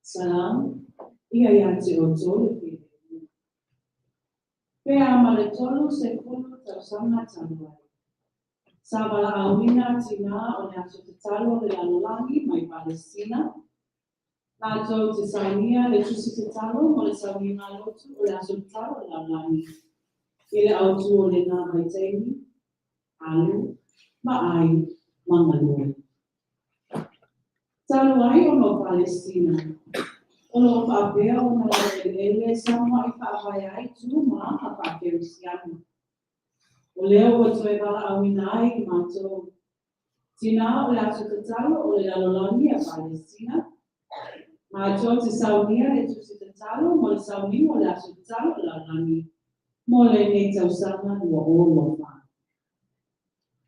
Salam, ia ia te outou le filemu. Pe a ma le 30 tausaga talu ai, sa valaauina tinā o le Aso Tatalo o le Lalolagi mai Palestina, latou te saunia le Tusi Tatalo mo le Sauniga Lotu o le Aso Tatalo o le Lalolagi i le autu o lena vaitaimi, alu, ma ai, ma galue. Talu ai ona o Palestina, o lo o faapea ona laueleele sa mua'i faavae ai tu ma aga faa-Kerisiano. O lea ua toe valaauina ai i matou, tinā o le Aso Tatalo o le Lalolagi a Palestina, matou te saunia le Tusi Tatalo mo le Sauniga o le Aso Tatalo o le Lalolagi mo lenei tausaga 2024.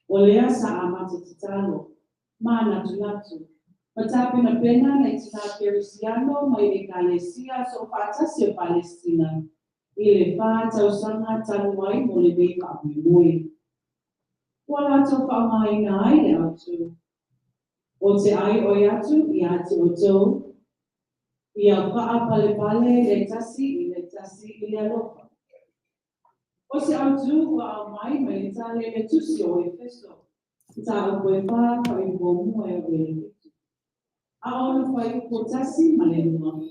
O lea sa amata tatalo, manatunatu, ma tapenapena nai tinā Kerisiano mai Ekalesia Soofaatasi o Palestina i le fa tausaga talu ai mo lenei faamoemoe. Ua latou faaaogaina ai le autu, Ou te ʻaiʻoi atu iā te ʻoutou, ia faapalepale le tasi i le tasi i le alofa. O se autu ua aumai mai le tala i le Tusi o Efeso, mataupu e fa, fuaiupu muamua e oo i le fitu. A ono fuaiupu 1 ma le 2,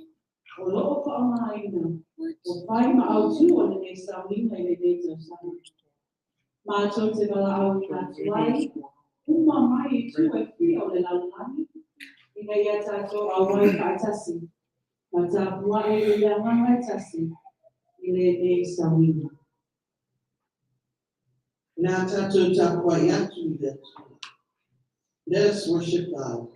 o lo o faaaogaina ua fai ma autu o lenei sauniga i lenei tausaga. Matou te valaauina atu ai, uma mai i itu e fia o le lalolagi, ina ia tatou auai faatasi ma tapuaʻe i le agaga e tasi i lenei sauniga. O le a tatou tapuai atu i le Atua. Let us worship God.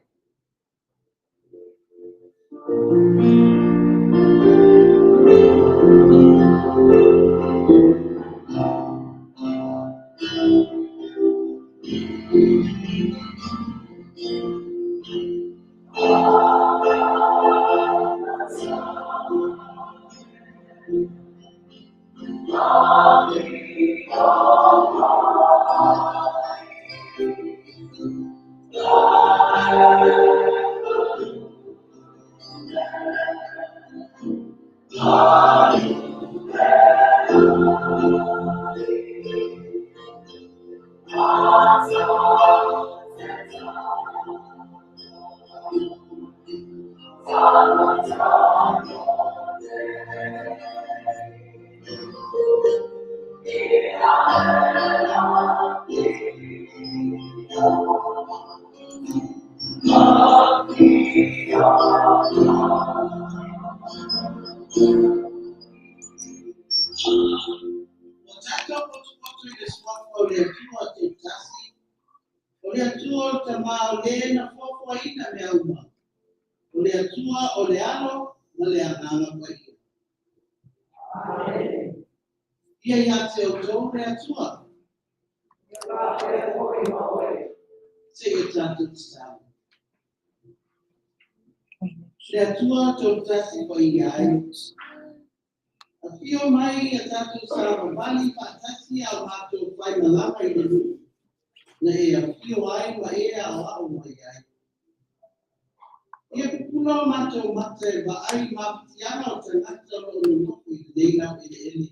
Ua tatou potopoto i le suafa o le Atua Teutasi, o le Atua o le Tama o le na foafoaina mea uma, o le Atua o le Alo ma le Agaga Paia. Ia ia te outou le Atua. Seia tatou tatalo. Le Atua Tolutasi Paia ai. Afio mai ia tatou savavali faatasi a o matou faimalaga i le nuu, na e afio ai ma e aoao mai ai. Ia pupula o matou mata e vaai i mafatiaga o tagata o lo o nonofo i lenei laueleele.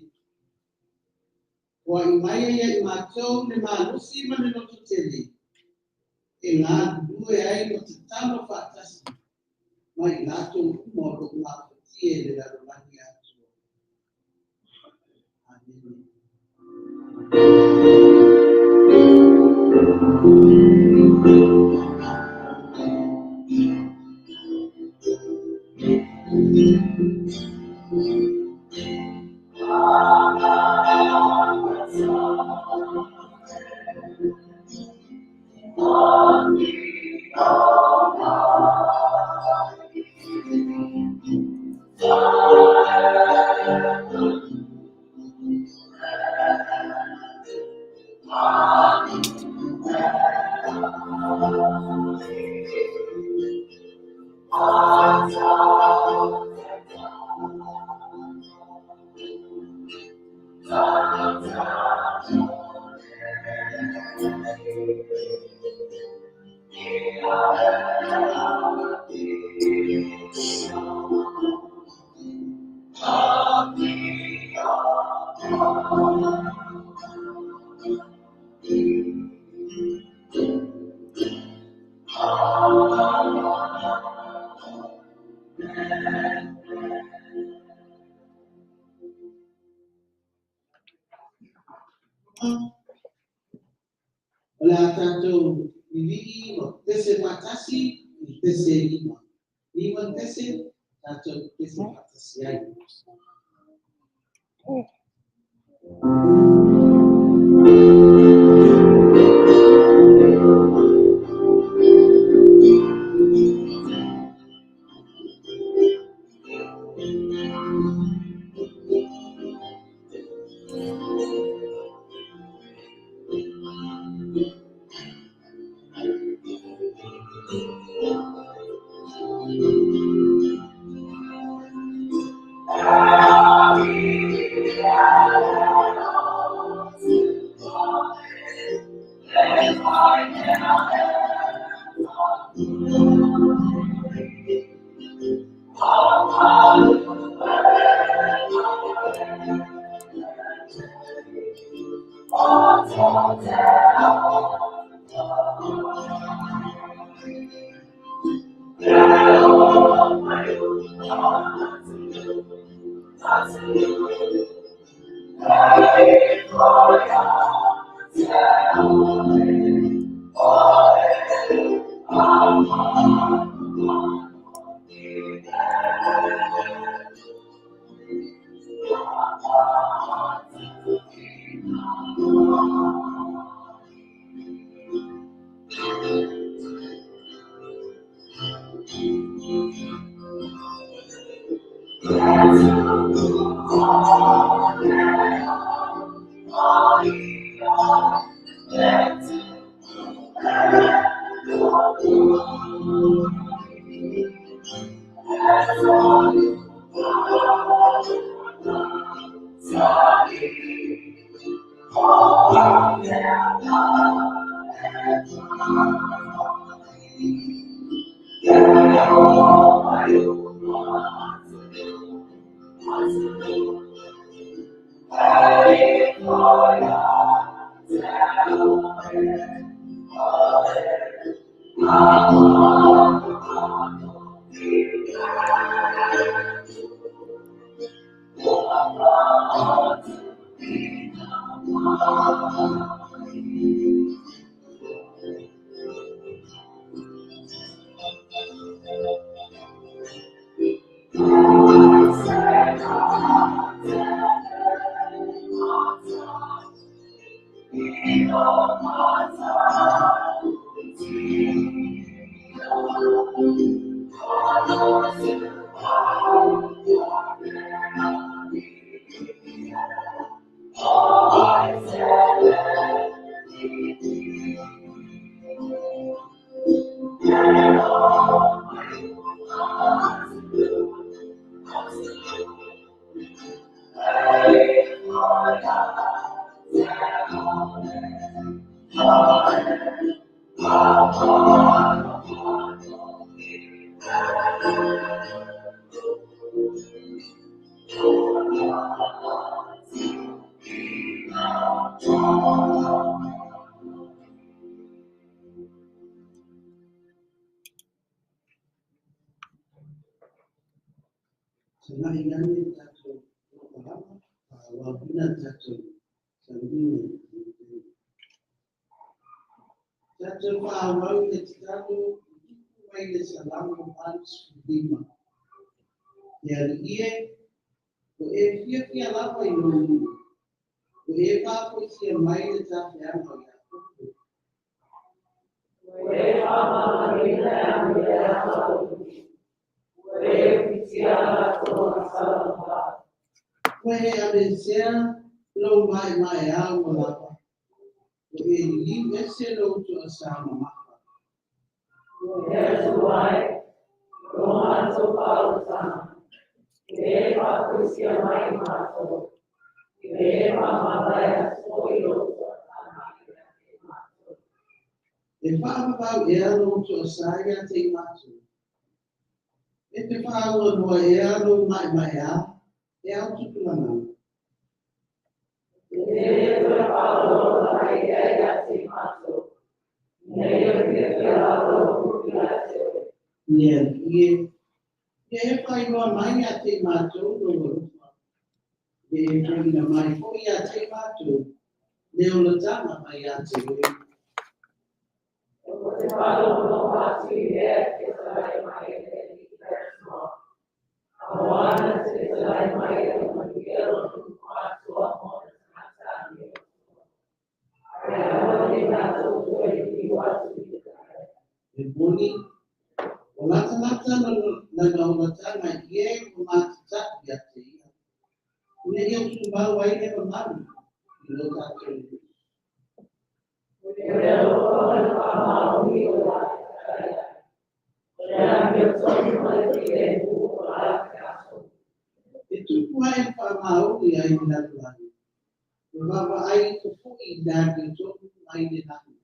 Foai mai ia i matou le malosi ma le lototele, e galulue ai ma tatalo faatasi ma i latou uma o lo o gafatia e le lalolagi atoa. Amene. O le a tatou lilii ma pese faatasi i le pese e 5. 5 le pese, tatou pese faatasi ai. Saga'i ane le tatou polokalama, faaauauina le tatou sauniga i lenei taimi. Tatou faaauau i le tatalo i tupu mai le Salamo 85. Le Alii e, ua e fiafia lava i lou nuu, ua e faafoisia mai le tafeaga o Iakopo. Ua e faamamaluina le amioleaga o lou nuu, ua e ufitia latou agasala ma vaa. Ua e aveesea lou maemaea ua lava, ua e liliu ese lou toasa mamafa. Le Atua e, o lo matou faaolataga, ua e faafoisia mai i matou, ua e faamavae atu foi lou toataga ia te matou. E faavavau ea lou toasa ia te i matou? E te faauanoa ea lou maemaea e aotupulaga? E te le toe faaolaola mai ea ia te i matou, ina ia fiafia lava lou nuu ia te oe. Le Alii e, ia e faailoa mai ia te i matou lou alofa, ia e foina mai foi ia te i matou le olataga mai ia te oe. Ou te faalogologo atu i mea e fetalai mai ai le Alii le Atua, auā na te fetalai mai e manuia lona nuu atoa ma ona tagata amiotoa, ae aua ne i latou toe liliu atu i le taeao. E moni, ua latalata lana olataga i e ua matatapu ia te ia, ina ia tumau ai le mamalu i lo tatou nuu. O le alofa ma le faamaoni o le a fetalai ai, o le amiotonu ma le filemu o le a feaso. E tupu ae le faamaoni ai le lalolagi, e vaavaai ifo foi i le amiotonu mai le lagi.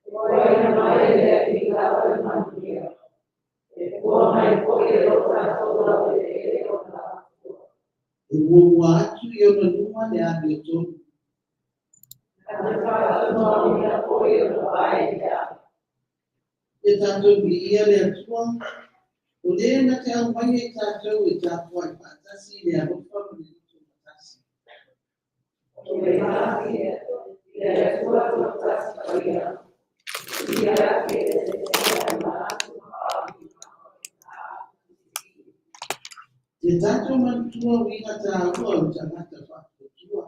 E foaiina mai e le Alii lava le manuia, e fua mai foi e lo tatou laueleele ona lafua. E muamua atu i ona luma le amiotonu. Na te faataumaulina foi ona vae i le alo. Ia tatou viia le Atua, o le na te aumaia i tatou e tapuai faatasi i le alofa ma le loto matasi. O le masi i le Atua Toatasi Paia, ia ake e eseese ai manatu ma faaaliga ma faiga atu. Ia tatou manatua uiga taua o le tagata faatuatua,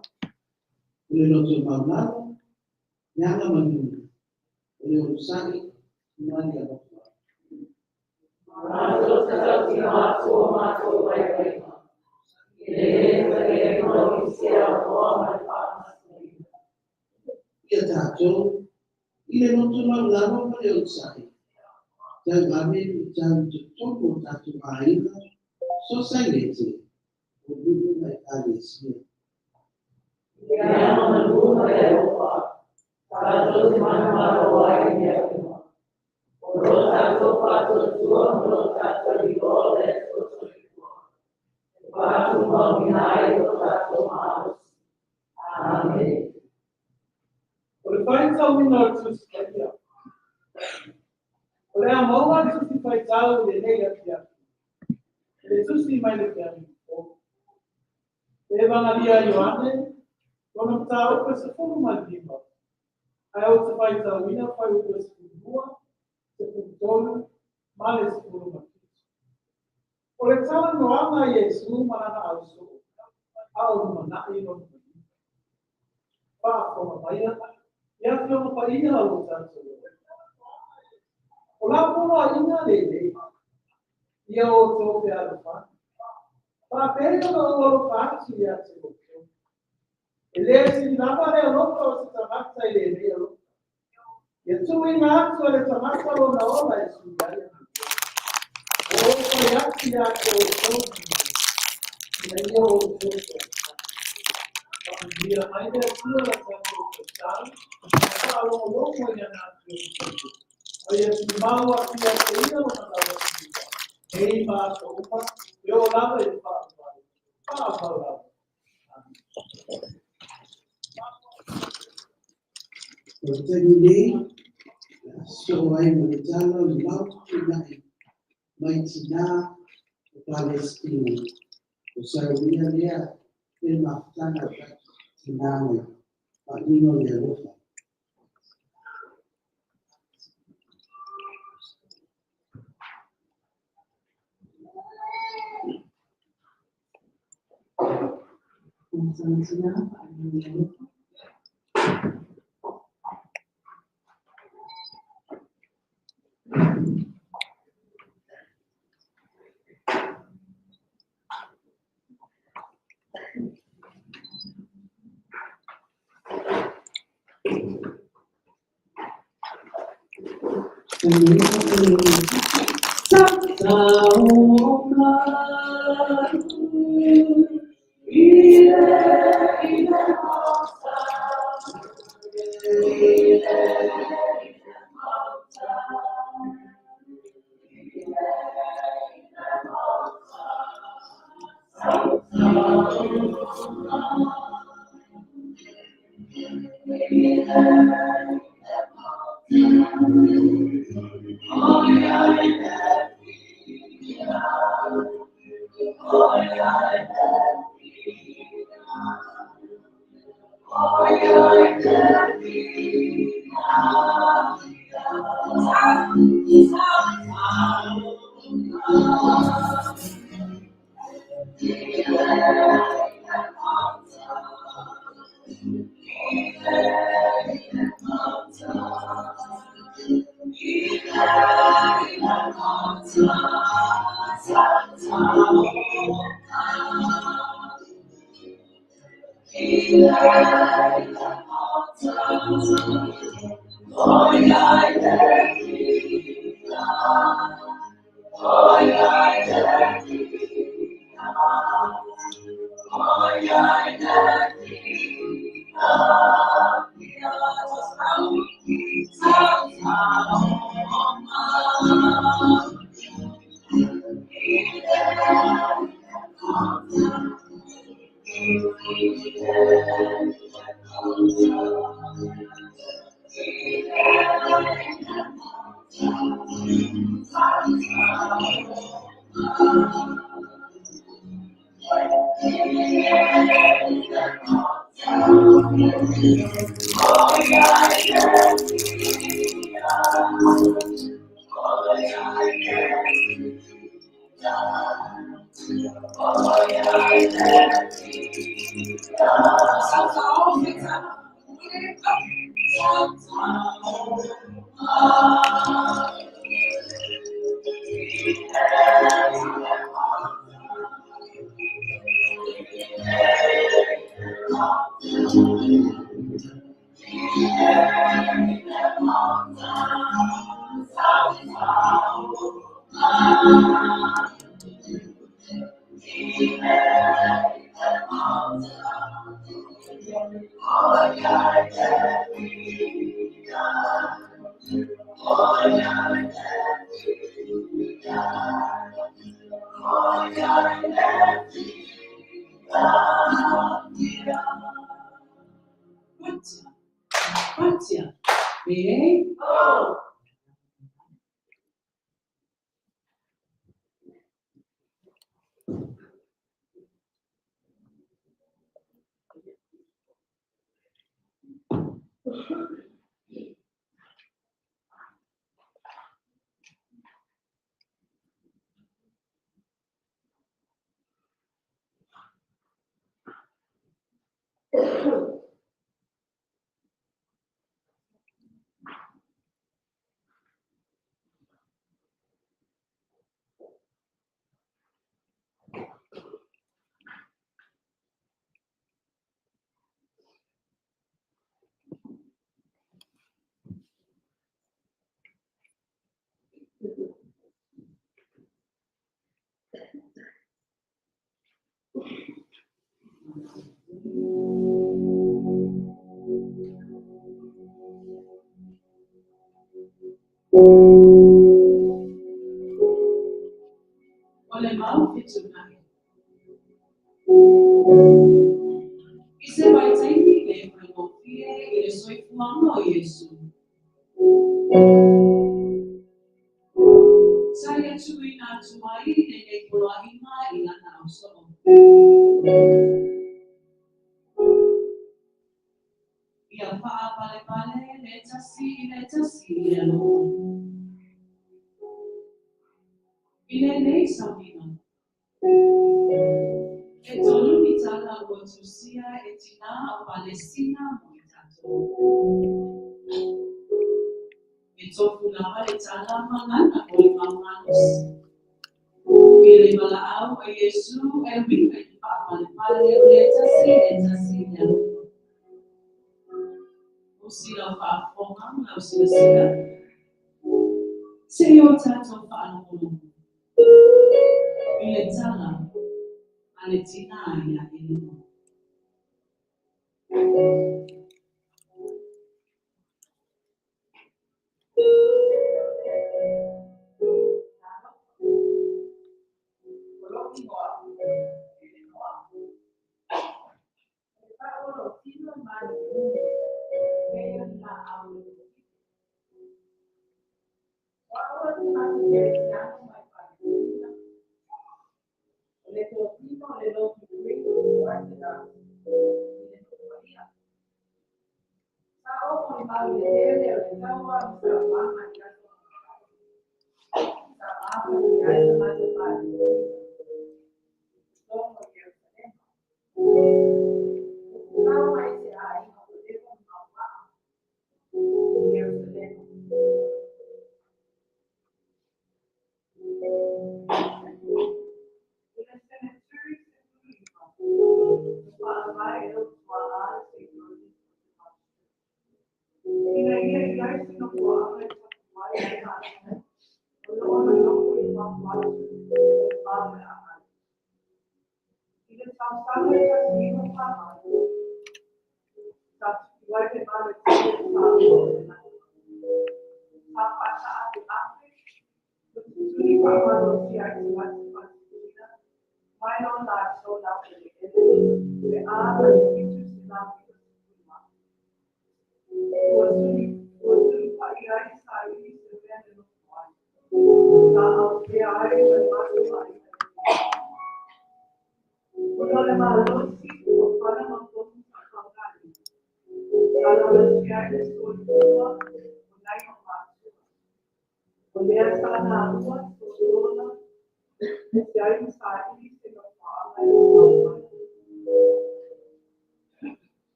o le loto maualalo, le agamanu, o le onosai ma le alofa. Matou te tautino atu o matou vaivaiga, i le lē taliaina o nisi e aunoa ma le faamasinoina. Ia tatou, i le loto maualalo ma le onosai, tauave luitau i totonu o tatou aiga, sosailete, o nuu ma ekalesia. I le agamanu ma le alofa, tatou te manumalo ai i mea uma, o lo tatou faatuatua ma lo tatou iloa o le Atua soifua, e faatumauina ai lo tatou malosi. Amene. O le faitauina o le Tusi Paia. O le a maua le Tusi Faitau i lenei afiafi, i le Tusi mai le Feagaiga Fou. Le Evagalia a Ioane, lona mataupu e 15, ae ou te faitauina fuaiupu e 12, 13 ma le 17. O le talanoaga a Iesu ma lana ausoo, a o lumanai lona maliu. Faafofoga maia i Afioga Paia o lo tatou Alii. O lau poloaiga lenei, ia outou fealofani, faapei ona ou alofa atu ia te outou. E le sili lava le alofa o se tagata i lenei alofa. Ia tuuina atu e le tagata lona ola e sui ai ana mea. Ua ou fai atu ia te outou nei, ina ia outou fealofani. Faamanuia mai le Atua la tatou faitau, ma faalogologo i ana atu e ia tumau afiafiaina lona lavapapale, nei ma aso uma, e oo lava i le faavavau, faavavau lava. Amene. O le taimi nei, soo ai ma le tala o le mau tutuna'i mai tinā o Palesitina. O saunia lea le mafutaga o tatou tinā mai faamanino le alofa. Matasina, faamanino le alofa. Patia. Me. Oh. Iesu. Sa ia tuuina atu ai lenei poloaiga i lana ausoo. Ia faapalepale le tasi i le tasi i le alofa. I lenei sauniga, e tolu ni tala ua tusia e tinā o Palestina mo i tatou. E tofu lava le tala ma gana o le malosi. I le valaau a Iesu e uiga i le faapalepale o le tasi i le tasi i le alofa. Usi lau faafofoga ma lau silasila, seia o tatou faalogologo i le tala a le tinā ia Elena.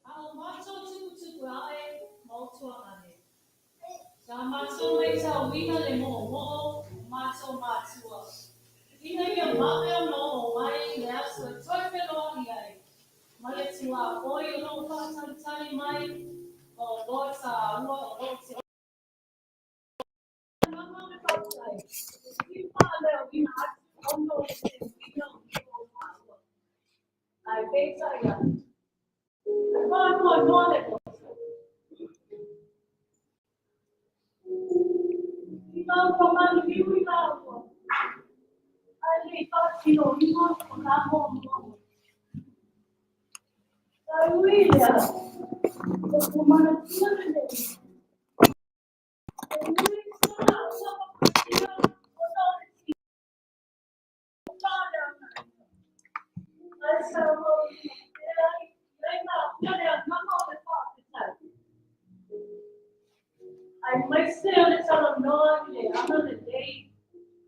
A o matou tuputupu ae ma o tuaʻane. Sa matou matauina le moomoo o matou matua, ina ia vave ona oo mai le aso e toe feloai ai ma le tuaoi o loo faatalitali mai ma oloa taua o loo te agaga o le faafetai e fia faaleoina atu ona o le seuina o lima o maua. Ae peitai ane, e faanoanoa le loto i lau famaliliu i laua, ae le i faatinoina o na moomooga. Ae ui i lea, ua manatua lelei, e ui sa laua papatia ona o le faaleagaina, ae sa maualina pea i ai maua le agaga o le faafetai. Aemaise o le talanoa i le ala lelei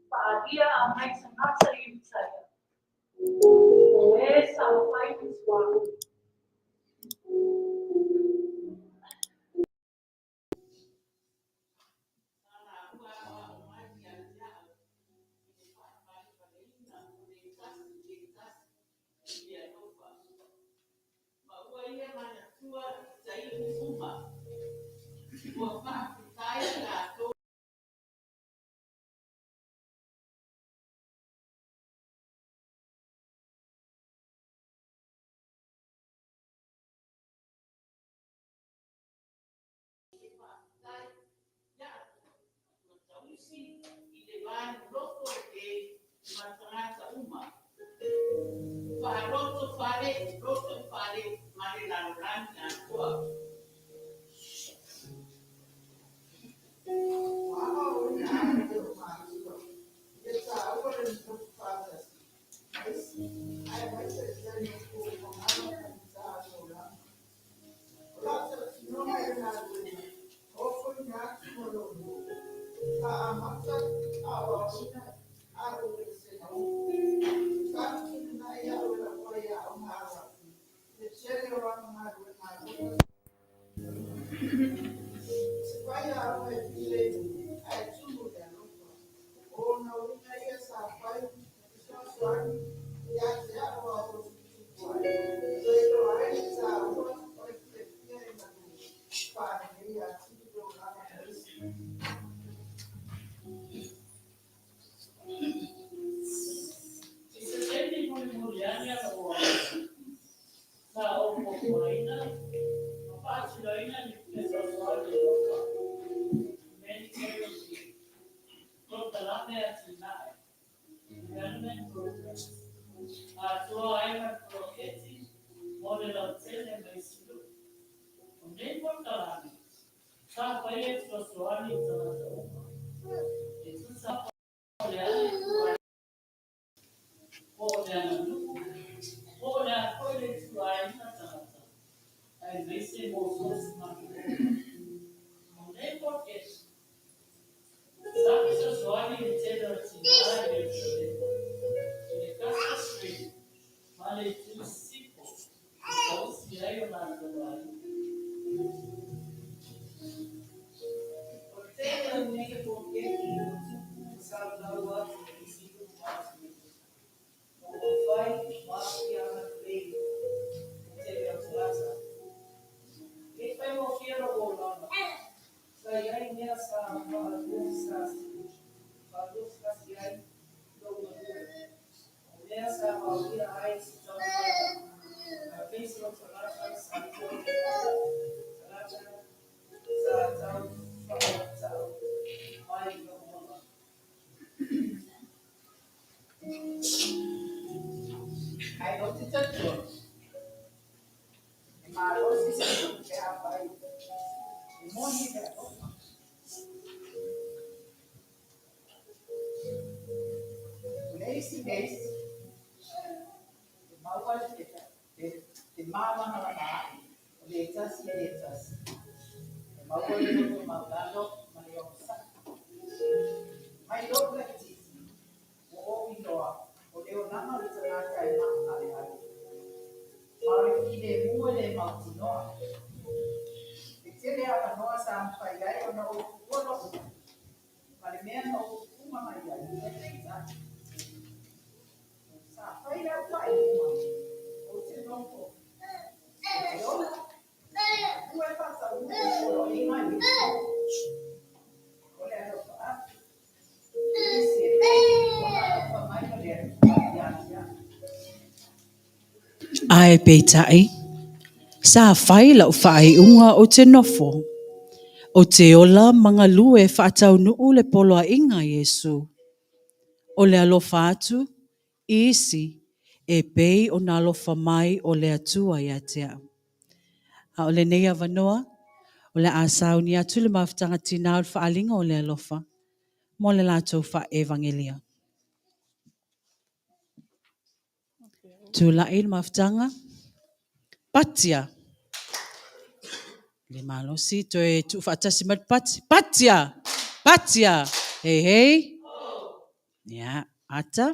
faaalia agai tagata i Iutaia, o e sa fai ma tuaoi. Sa lauga aoao mai ia te au i le faapalepaleina o le tasi i le tasi i le alofa, ma ua ia manatua i taimi uma, ua faafetai tatou te faafetai i Atua ua tausi i le va nonofo lelei ma tagata uma, faalotofale, lotofale ma le lalolagi atoa. Ua aoaoina au e lou matua i le taua o le nonofo faatasi ma isi, aemaise le taimi o fuafuaga ma faigata o le olaga. O lau tautinoga i le galuega ofoina atu ma lou nuu, sa amata aoaoina au i le vasega uma. Sa fetuunai au e lau faiaoga aoaoina i le tele o ana galuega alofa sa faatinoina. O se faiaoga e filemu ae tumu i le alofa. O ona uiga ia sa fai ma fesoasoani ia te au a o ou tuputupu ae, toe iloa ai le taua o le fiafia e malu faaleleia atili le olaga ma isi. I se taimi mulimuli ane o lou olaga, sa ou fuafuaina ma faatinoina ni fesoasoani alofa, humanitarian aid, polokalame atinae, development programs, atoa ai ma le poloketi mo le lautele ma isi nuu. O nei polokalame, sa faia e fesoasoani i tagata uma, e tusa o le a le ituaiga, po o le aganuu, po o le a foi le ituaiga tagata, aemaise mo so o se malo. O nei poloketi, sa fesoasoani i le tele o tinā i Ierusalema, i le Gaza Strip ma le itu i sisifo e tausi ai o latou aiga. O le tele o nei poloketi ua tupu ma saulau atu i isi nuu ma atunuu, ma ua fai ma aafiaga lelei i le tele o tagata. E le i faigofie lou olaga, sa i ai mea sa faaluafesasi ai lou galue, o mea sa vaoia ai se taumafaga a nisi o tagata sa tagata sa tau faatatau mai i lou ola. Ae ou te talitonu, e malosi se nuu pe afai e moni le alofa. O le isi le isi, e maua le mālamalama aʻe o le tasi i le tasi. E maua le loto maualalo ma le onosai. Mai lo'u laitiiti, ua ou iloa o le olaga o le tagata e maaleale, ma o le filemu e le mautinoa. E tele avanoa sa mafai ai ona ou tuua lo'u nuu ma le mea na ou tupuga mai ai, ae peitai, sa fai lau faaiuga ou te nofo, ou te ola, aua e faataunuu le poloaiga a Iesu o le alofa atu i isi e pei ona alofa mai o le Atua ia te au. Ae peitai, sa fai lau faaiuga ou te nofo, ou te ola ma galue e faataunuu le poloaiga a Iesu, o le alofa atu i isi e pei ona alofa mai o le Atua ia te au. A o lenei avanoa, o le a sauni atu le mafutaga tinā o le faaaliga o le alofa mo le latou faaevagelia. Tulai le mafutaga, Patia. Le malosi toe tuufaatasi mai le Pati. Patia! Patia! Hei hei! Ia, ata.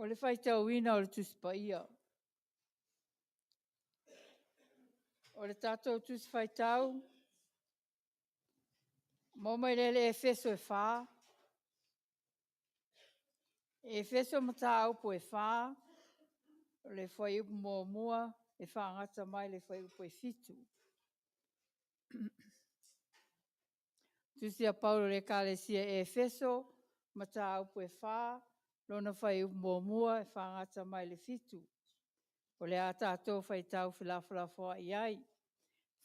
O le faitauina o le Tusi Paia. O le tatou Tusi Faitau, maua mai le Efeso e 4, Efeso mataupu e 4, o le fuaiupu 1 e faagata mai i le fuaiupu e 7. Tusi a Paulo i le Ekalesia i Efeso, mataupu e 4, lona fuaiupu 1 e faagata mai i le 7. O le a tatou faitau felafolafoai ai.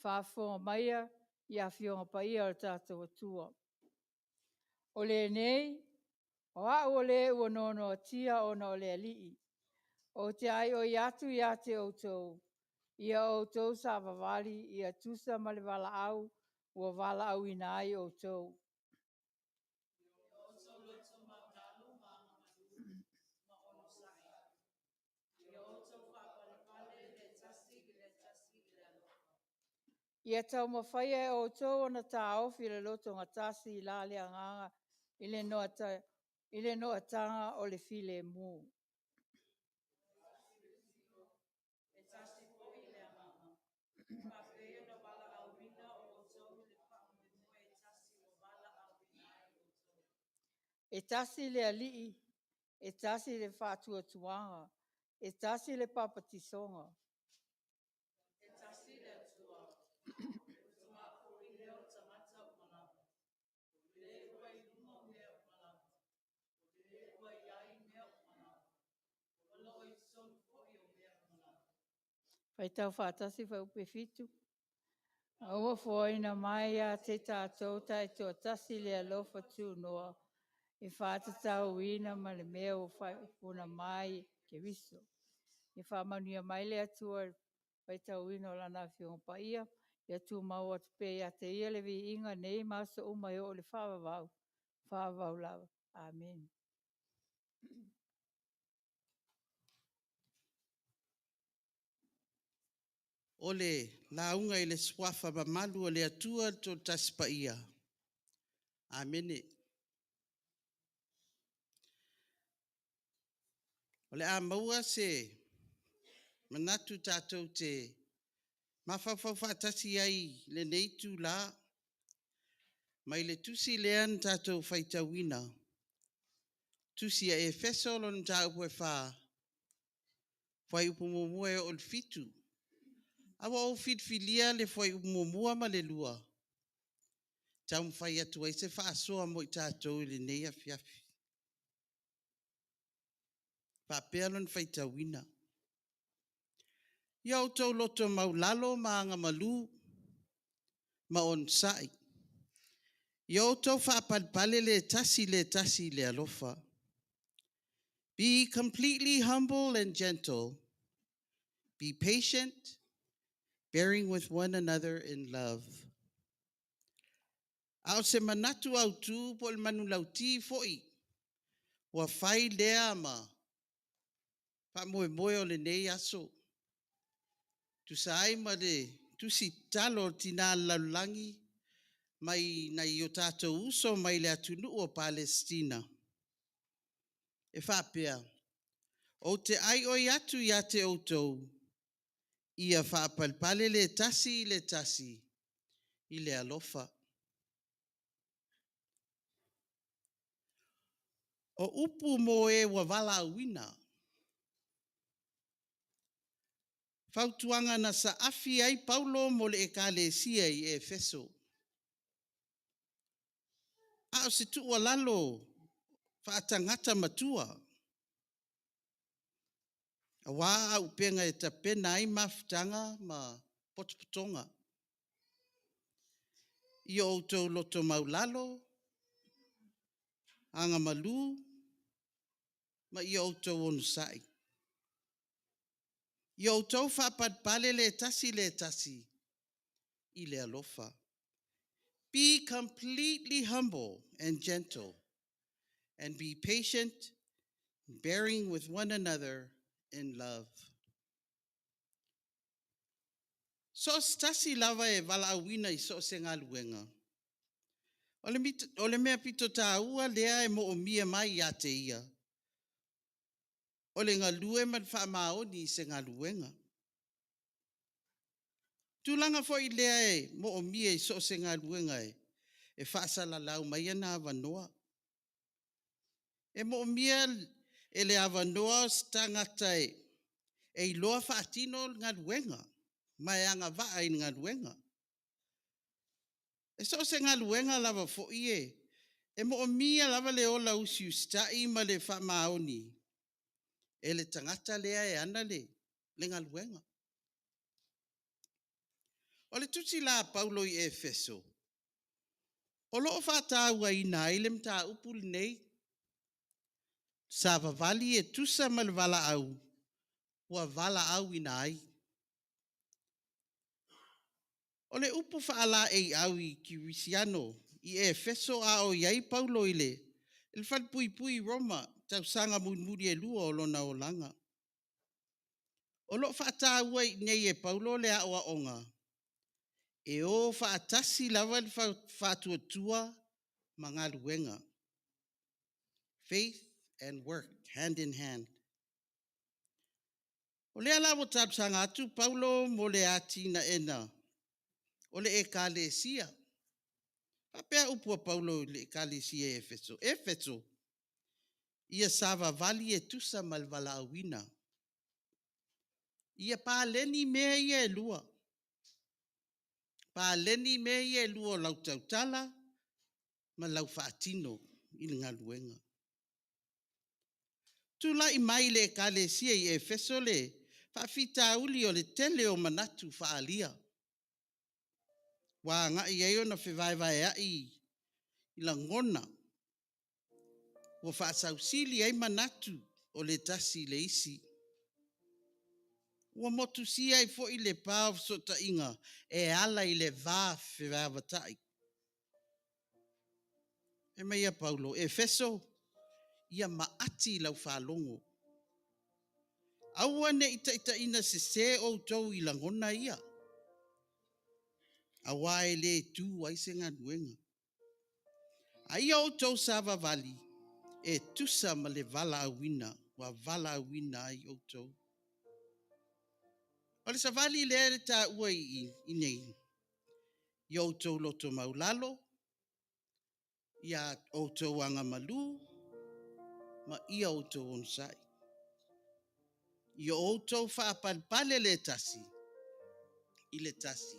Faafofoga maia i Afioga Paia a lo tatou Atua. O lenei, o au o le ua noanoatia ona o le Alii, ou te aioi atu ia te outou, ia outou savavali ia tusa ma le valaau ua valaauina ai outou. Ia outou loto maualalo ma agamalu ma onosai. Ia outou faapalepale le tasi i le tasi i le alofa. Ia taumafaia e outou ona taofi le lotogatasi i la le agaga i le noataga o le filemu. E tasi le tino, e tasi foi le Agaga, faapea ona valaauina outou i le faamoemoe e tasi ua valaauina ai outou. E tasi le Alii, e tasi le faatuatuaga, e tasi le papatisoga. E tasi le Atua, o le Tama foi lea o tagata uma lava, o le ua i luga o mea uma lava, o le ua i ai mea uma lava, o lo o i totonu foi o mea uma lava. Faitau faatasi fuaiupu e 7. A ua foaina mai ia te tatou taitoatasi le alofa tunoa e faatatauina ma le mea ua faipuna mai e Keriso. Ia faamanuia mai le Atua i le faitauina o Lana Afioga Paia, ia tumau atu pea ia te Ia le viiga nei ma aso uma e oo i le faavavau, faavavau lava. Amene. O le lauga i le Suafa mamalu o le Atua le Toatasi Paia. Amene. O le a maua se manatu tatou te mafaufau faatasi ai i lenei itula mai le tusi lea na tatou faitauina, tusi a Efeso lona mataupu e 4, fuaiupu 1 e oo i le 7. A ua ou filifilia le fuaiupu 1 ma le 2 e taumafai atu ai se faasoa mo i tatou i lenei afiafi. E faapea lona faitauina. Ia outou loto maualalo ma agamalu ma onosai. Ia outou faapalepale le tasi i le tasi i le alofa. Be completely humble and gentle. Be patient, bearing with one another in love. A o se manatu autu po o le manulauti foi ua fai lea ma faamoemoe o lenei aso, tusa ai ma le tusi tatalo a le tina o le lalolagi mai nai o tatou uso mai le atunuu o Palesitina, e faapea, Ou te aioi atu ia te outou, ia faapalepale le tasi i le tasi i le alofa. O upu mo e ua valaauina. Fautuaga na saafi ai Paulo mo le ekalesia i Efeso. A o se tuualalo faatagata matua, aua auupega e tapena ai mafutaga ma potopotoga. Ia outou loto maualalo, agamalu ma ia outou onosai. Ia outou faapalepale le tasi i le tasi i le alofa. Be completely humble and gentle and be patient, bearing with one another in love. So o se tasi lava e valaauina i so o se galuega. O le mea pito taua lea e moomia mai ia te ia. O le galue ma le faamaoni i se galuega. Tulaga foi lea e moomia i so o se galuega e faasalalau mai ona avanoa. E moomia e le avanoa o se tagata e iloa faatino le galuega ma e agavaa i le galuega. E so o se galuega lava foi e moomia lava le ola usiusitai ma le faamaoni e le tagata lea e ana le galuega. O le tusi la a Paulo i Efeso, o lo o faatauaina ai le mataupu lenei, savavali e tusa ma le valaau ua valaauina ai. O le upu faalaeiau i Kerisiano i Efeso a o i ai Paulo i le falepuipui i Roma i tausaga mulimuli e 2 o lona olaga. O lo o faataua i inei e Paulo le aoaoga, e o faatasi lava le faatuatua ma galuega. Faith and work, hand in hand. O lea la ua talosaga atu Paulo mo le atinaeina o le ekalesia. Faapea upu a Paulo i le ekalesia i Efeso, Efeso, ia savavali e tusa ma le valaauina. Ia paleni mea ia e lua. Paleni mea ia e lua o lau tautala ma lau faatino i le galuega. Tulai mai le ekalesia i Efeso le faafitauli o le tele o manatu faaalia. Ua agai ai ona fevaevaeai i lagona ua faasausili ai manatu o le tasi i le isi. Ua motusia ai foi le pa o fesootaiga e ala i le va feavatai. Fai mai ia Paulo, Efeso, ia maati lau faalogo. Aua ne i taitaiina sese outou i lagona ia, aua e le tu ai se galuega. A ia outou savavali e tusa ma le valaauina ua valaauina ai outou. O le savali lea e taua i inei, ia outou loto maulalo, ia outou agamalu, ma ia outou onosai. Ia outou faapalepale le tasi i le tasi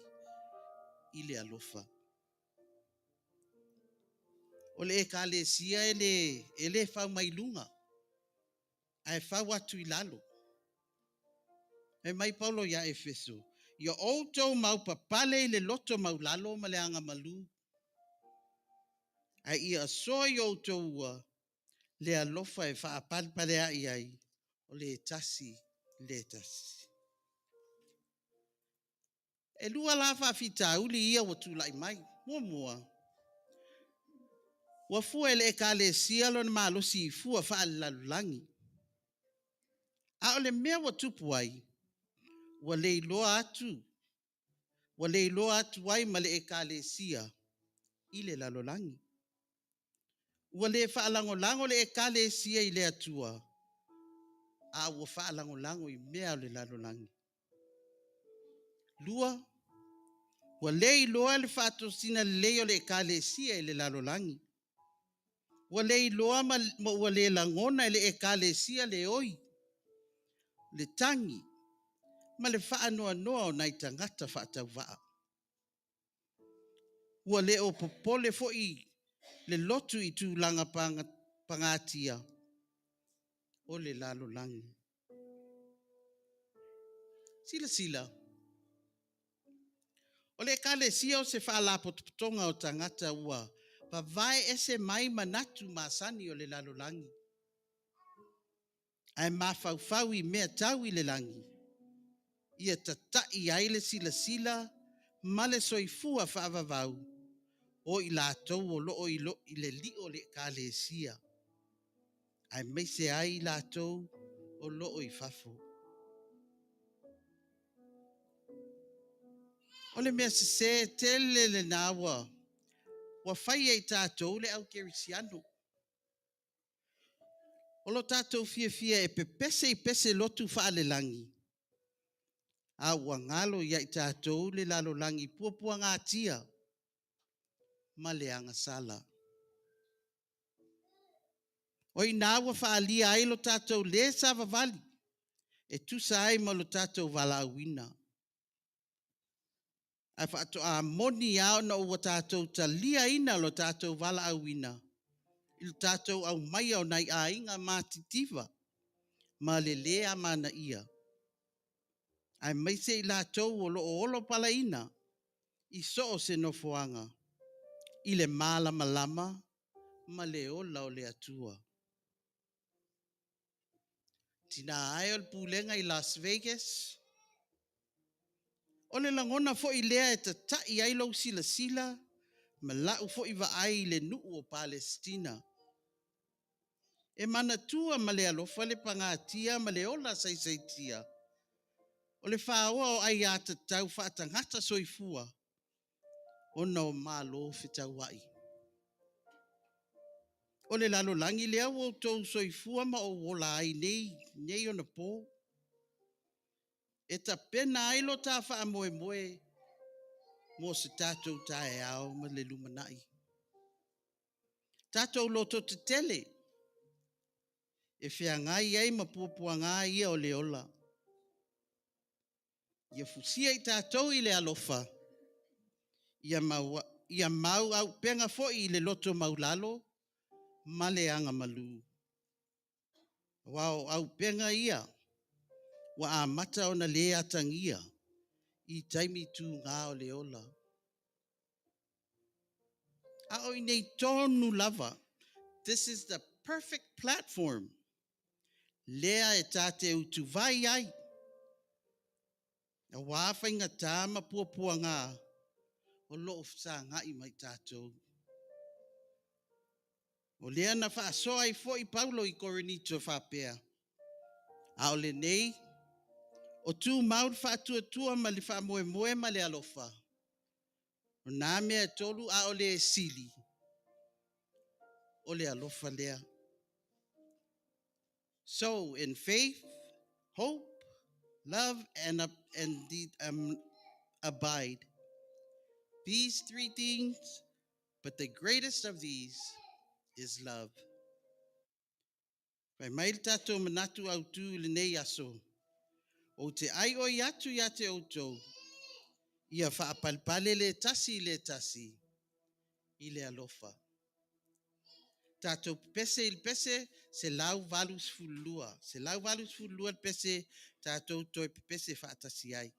i le alofa. O le ekalesia e le fau mai luga, ae fau atu i lalo. Fai mai Paulo ia Efeso, ia outou maupapale i le loto maulalo ma le agamalu. Ae ia asoa i outou ua le alofa e faapalepaleai ai o le tasi le tasi. E lua la faafitauli ia ua tulai mai. Muamua, ua fua e le ekalesia lona malosi i fua faalelalolagi. A o le mea ua tupu ai, ua le iloa atu, ua le iloa atu ai ma le ekalesia i le lalolagi. Ua le faalagolago le ekalesia i le Atua, a ua faalagolago i mea o le lalolagi. Lua, ua le iloa le faatosina lelei o le ekalesia i le lalolagi. Ua le iloa ma ua le lagona e le ekalesia le oi, le tagi ma le faanoanoa o nai tagata faatauvaa. Ua le o popole foi le lotu i tulaga pagatia o le lalolagi. Silasila, o le ekalesia o se faalapotopotoga o tagata ua vavae ese mai manatu masani o le lalolagi, ae mafaufau i mea tau i le lagi, ia tatai ai le silasila ma le soifua faavavau o i latou o lo o i le lio o le ekalesia, aemaise ai i latou o lo o i fafo. O le mea sese tele lena ua fai e i tatou le au kerisiano. O lo tatou fiafia e pepese i pese lotu faalelagi, a ua galo ia i tatou le lalolagi puapuagatia ma le agasala. O ina ua faaalia ai lo tatou le savavali e tusa ai ma lo tatou valaauina. Ae faatoa moni lava ona ua tatou taliaina lo tatou valaauina i le tatou aumaia o nai aiga matitiva ma le lē amanaia, aemaise i latou o lo o olo palaina i so o se nofoaga i le malamalama ma le ola o le Atua. Tina e o le pulega i Las Vegas, o le lagona foi lea e tatai ai lou silasila ma lau foi vaai i le nuu o Palesitina. E manatua ma le alofa le pagatia ma le ola saisaitia o le faoa o aiatatau faatagata soifua ona o malo fetauai. O le lalolagi lea ua outou soifua ma ou ola ai nei ona po. E tapena ai lo ta faamoemoe mo se tatou taeao ma le lumanai. Tatou loto tetele e feagai ai ma puapuaga ia o le ola. Ia fusia i tatou i le alofa, ia mau auupega foi i le loto maulalo ma le agamalu. Aua o auupega ia ua amata ona le atagia i taimi tuga o le ola. A o i inei tonu lava, this is the perfect platform lea e ta te utuvai ai auā faigata ma puapuaga o lo o fesagai ma i tatou. O lea na faasoa ai foi Paulo i Korinito e faapea, a o lenei, o tumau le faatuatua ma le faamoemoe ma le alofa, o na mea e tolu a o le sili, o le alofa lea. So, in faith, hope, love, and abide. These three things, but the greatest of these is love. Fai mai le tatou manatu autu i lenei aso, ou te aioi atu ia te outou, ia faapalepale le tasi i le tasi i le alofa. Tatou pepese i le pese 182. 182 le pese tatou toe pepese faatasi ai.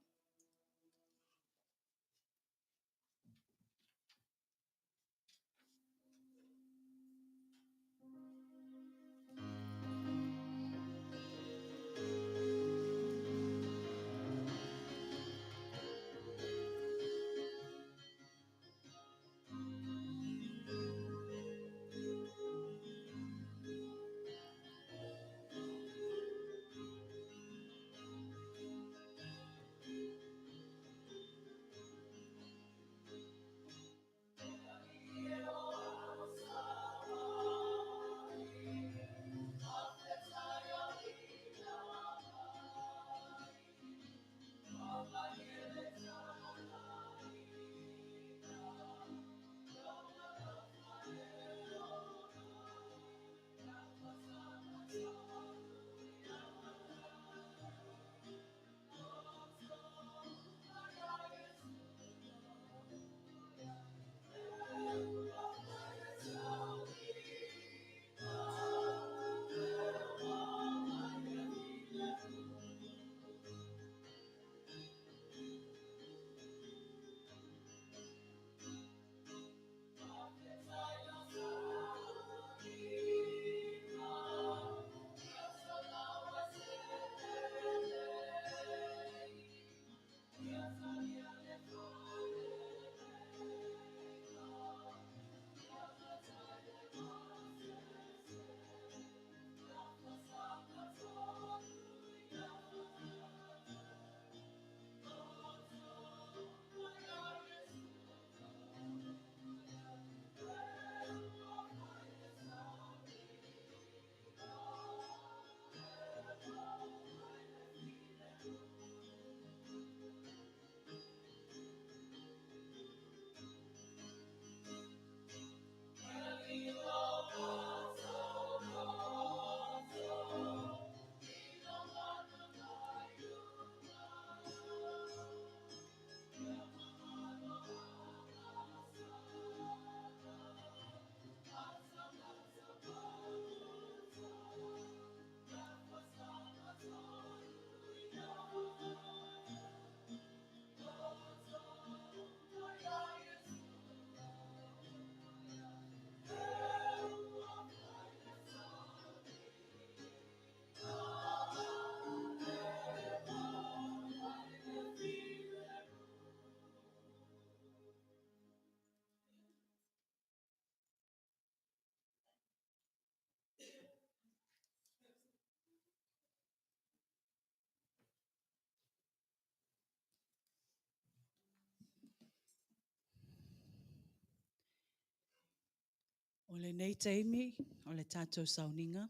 O lenei taimi o le tatou sauniga,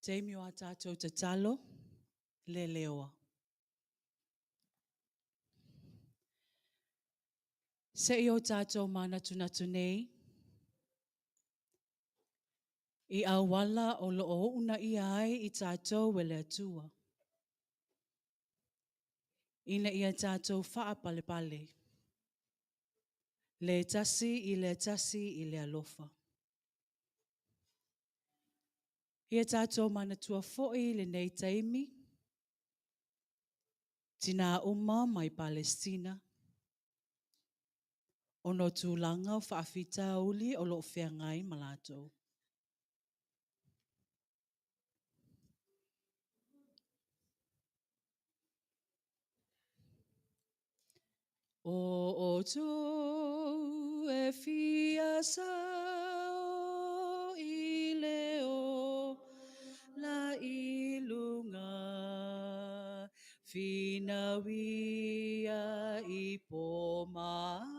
taimi o a tatou tatalo le leoa. Se i o tatou manatunatu nei i auala o lo o uunaia ai i tatou e le Atua, ina ia tatou faapalepale le tasi i le tasi i le alofa. Ia tatou manatua foi lenei taimi, tina uma mai Palestina, ona o tulaga o faafitauli o lo o feagai ma latou. O outou e fia sao i le ola i luga, finauia i po ma ao.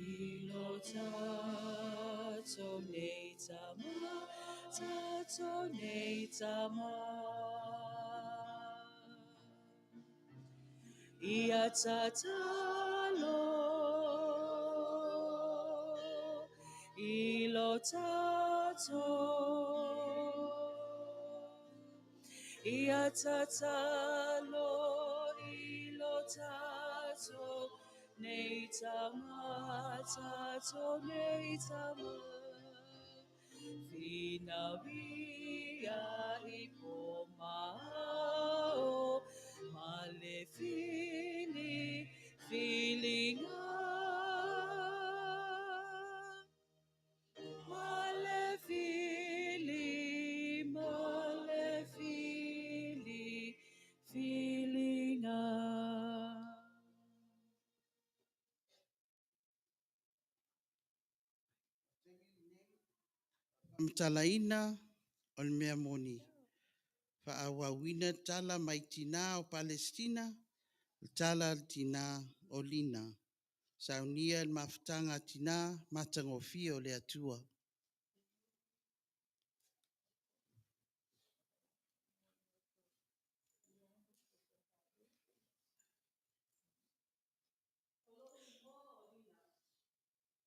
I lo tatou nei tama, tatou nei tama. Ia tatalo i lo tatou. Ia tatalo i lo tatou nei tama, tatou nei tama. Finauia i po ma ao, ma le fili, filinga. Ma le fili, ma le fili, filinga. Faamatalaina o le mea moni. Faaauauina tala mai tina o Palesitina, le tala a le tina o Lina. Saunia le mafutaga a tina matagofie o le Atua. O lou igoa o Lina.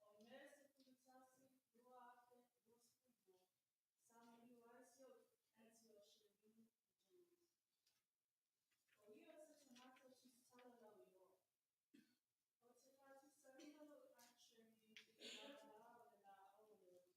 O Me 11, 2022, sa maliu ai si o'u Aunty o Shirlene Jones. O ia o se tagata tusitala lauiloa. Ou te faatusaina lo'u Aunt Shirlene i le lālā o le lā'au o le Atua.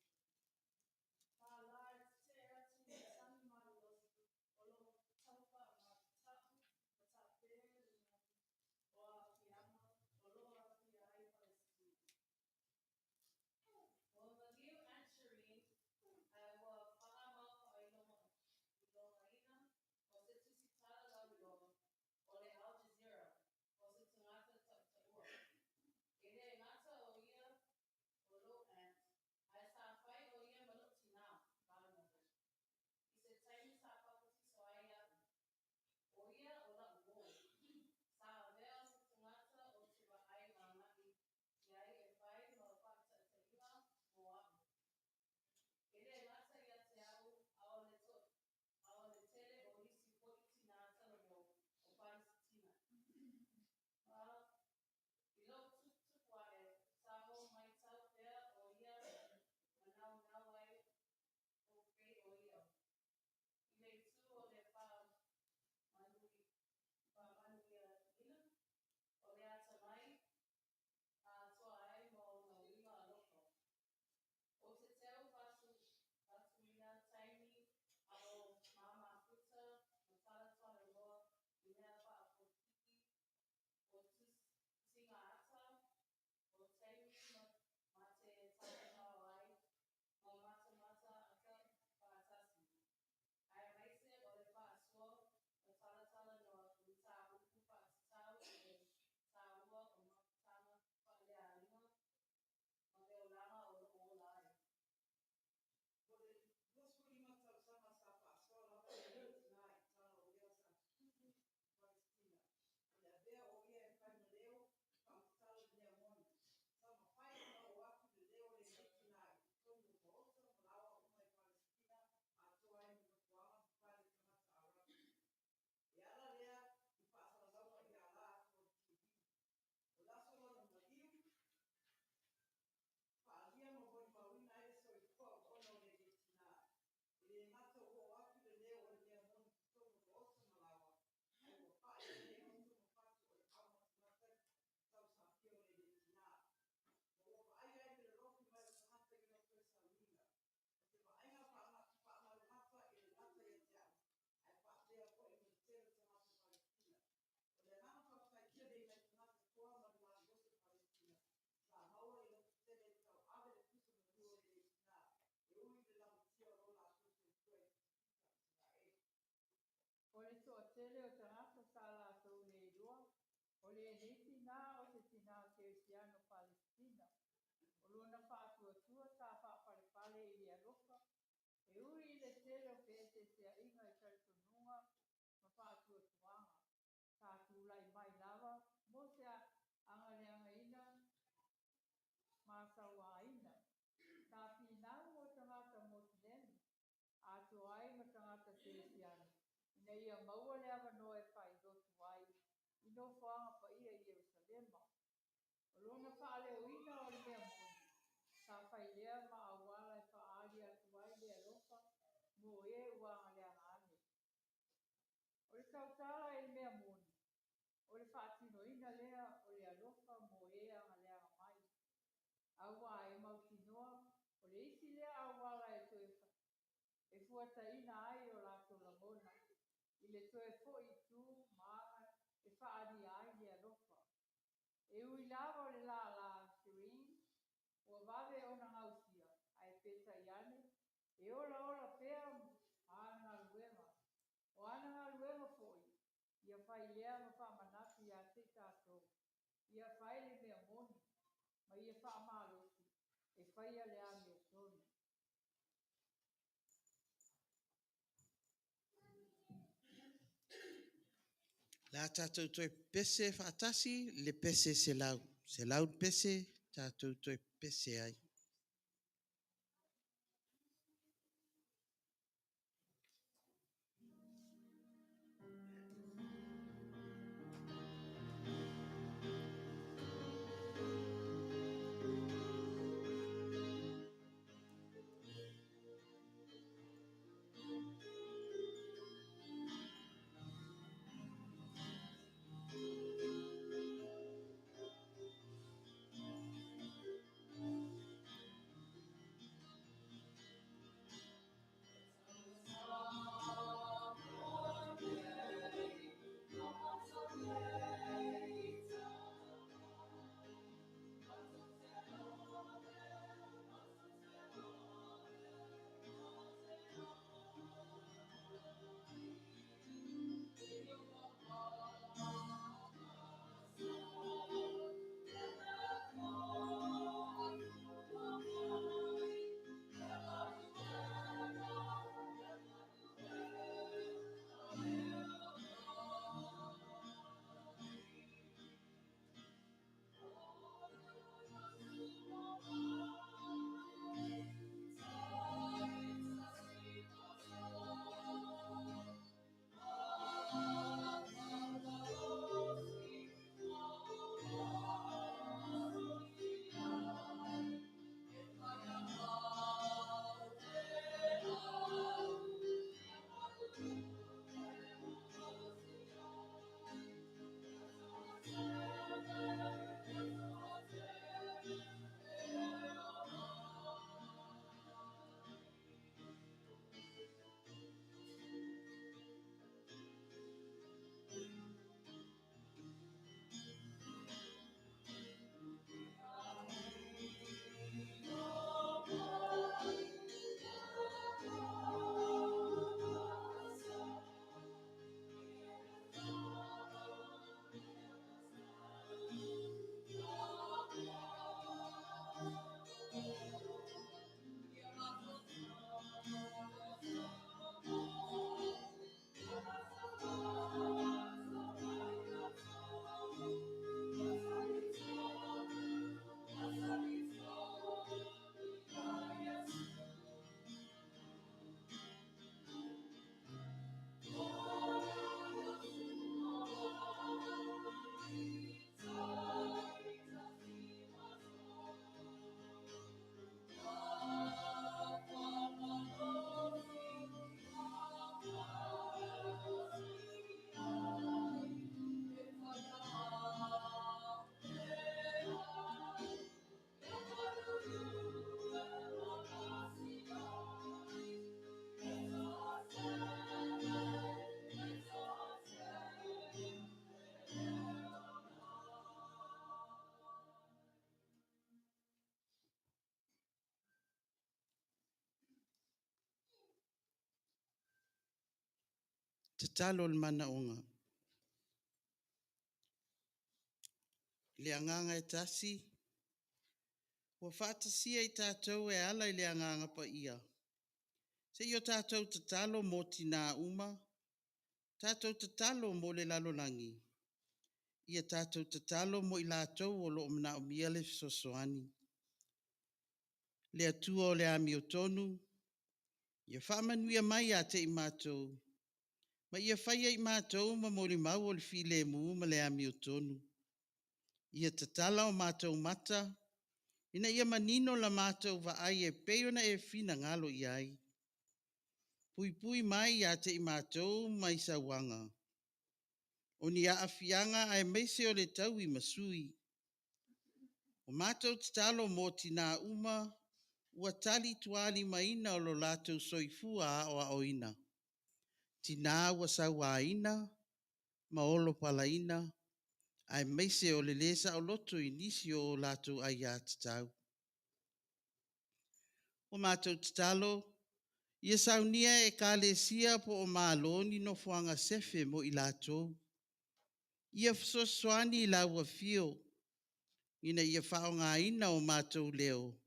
Atua sa faapalepale i le alofa, e ui i le tele o feeseeseaiga i talitonuga ma faatuatuaga, sa tulai mai lava mo se agaleagaina ma sauaina. Sa finau mo tagata Moseleme, atoa ai ma tagata Kerisiano, ina ia maua le avanoa e faailotu ai i nofoaga paia i Ierusalema. O lona faaleoina o le mea moni, sa fai lea ma auala e faaali atu ai le alofa mo e ua agaleaga ane. O le tautala i le mea moni, o le faatinoina lea o le alofa mo e agaleaga mai, auā e mautinoa o le isi lea auala e toe e fuataina ai o latou lagona i le toe foi i tu ma aga e faaalia ai le alofa. E ui lava o le lālā Shireen ua vave ona gausia, ae peitai ane, e olaola pea ana galuega. O ana galuega foi, ia fai lea ma faamanatu ia te i tatou, ia fai le mea moni, ma ia faamalosi e faia le amiotonu. Le a tatou toe pese faatasi le pese 100. 100 pese tatou toe pese ai. Tatalo le manaoga. Le agaga e tasi, Ua faatasia i tatou e ala i le agaga paia. Se i o tatou tatalo mo tinā uma, tatou tatalo mo le lalolagi, ia tatou tatalo mo i latou o lo o manaomia le fesoasoani. Le Atua o le amiotonu, ia faamanuia mai ia te i matou, ma ia faia i matou ma molimau o le filemu ma le amiotonu. Ia tatala o matou mata, ina ia manino la matou vaai e pei ona e finagalo i ai. Puipui mai ia te i matou mai sauaga, o ni aafiaga aemaise o le taui ma sui. O matou tatalo mo tinā uma ua talitualimaina o lo latou soifua aoaoina, tinā ua sauaina ma olopalaina, aemaise o le lē saoloto i nisi o latou aiatatau. Ua matou tatalo, ia saunia e Ekalesia po o Malo ni nofoaga sefe mo i latou. Ia fesoasoani i lau afio ina ia faaaogaina o matou leo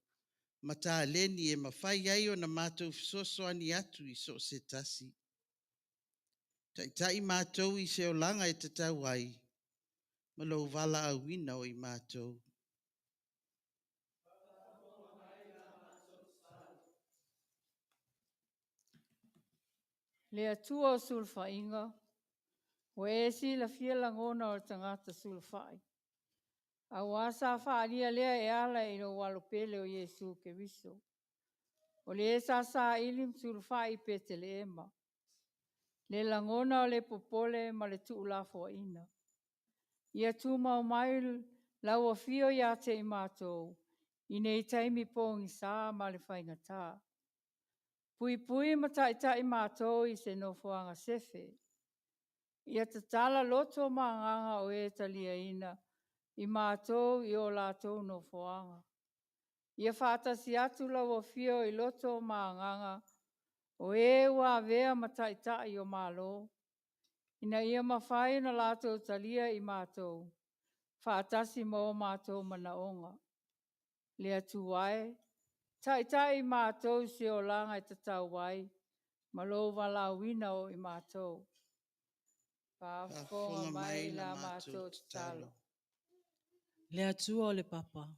ma taleni e mafai ai ona matou fesoasoani atu i so o se tasi. Taitai matou i se olaga e tatau ai ma lou valaauina o i matou. Le Atua o sulufaiga, ua e silafia lagona o le tagata sulufai, auā sa faaalia lea e ala i lou Alo pele o Iesu Keriso, o le sa saili ma sulufai i Peteleema, le lagona o le popole ma le tuulafoaiina. Ia tumau mai lau afio ia te i matou i nei taimi pogisa ma le faigata. Puipui ma taitai matou i se nofoaga sefe. Ia tatala loto ma agaga o e taliaina i matou i o latou nofoaga. Ia faatasi atu lau afio i loto ma agaga o e ua avea ma taitai o Malo, ina ia mafai ona latou talia i matou faatasi ma o matou manaoga. Le Atua e, taitai i matou i se olaga e tatau ai ma lou valaauina o i matou. Faafofoga mai la matou tatalo. Le Atua o le Papa,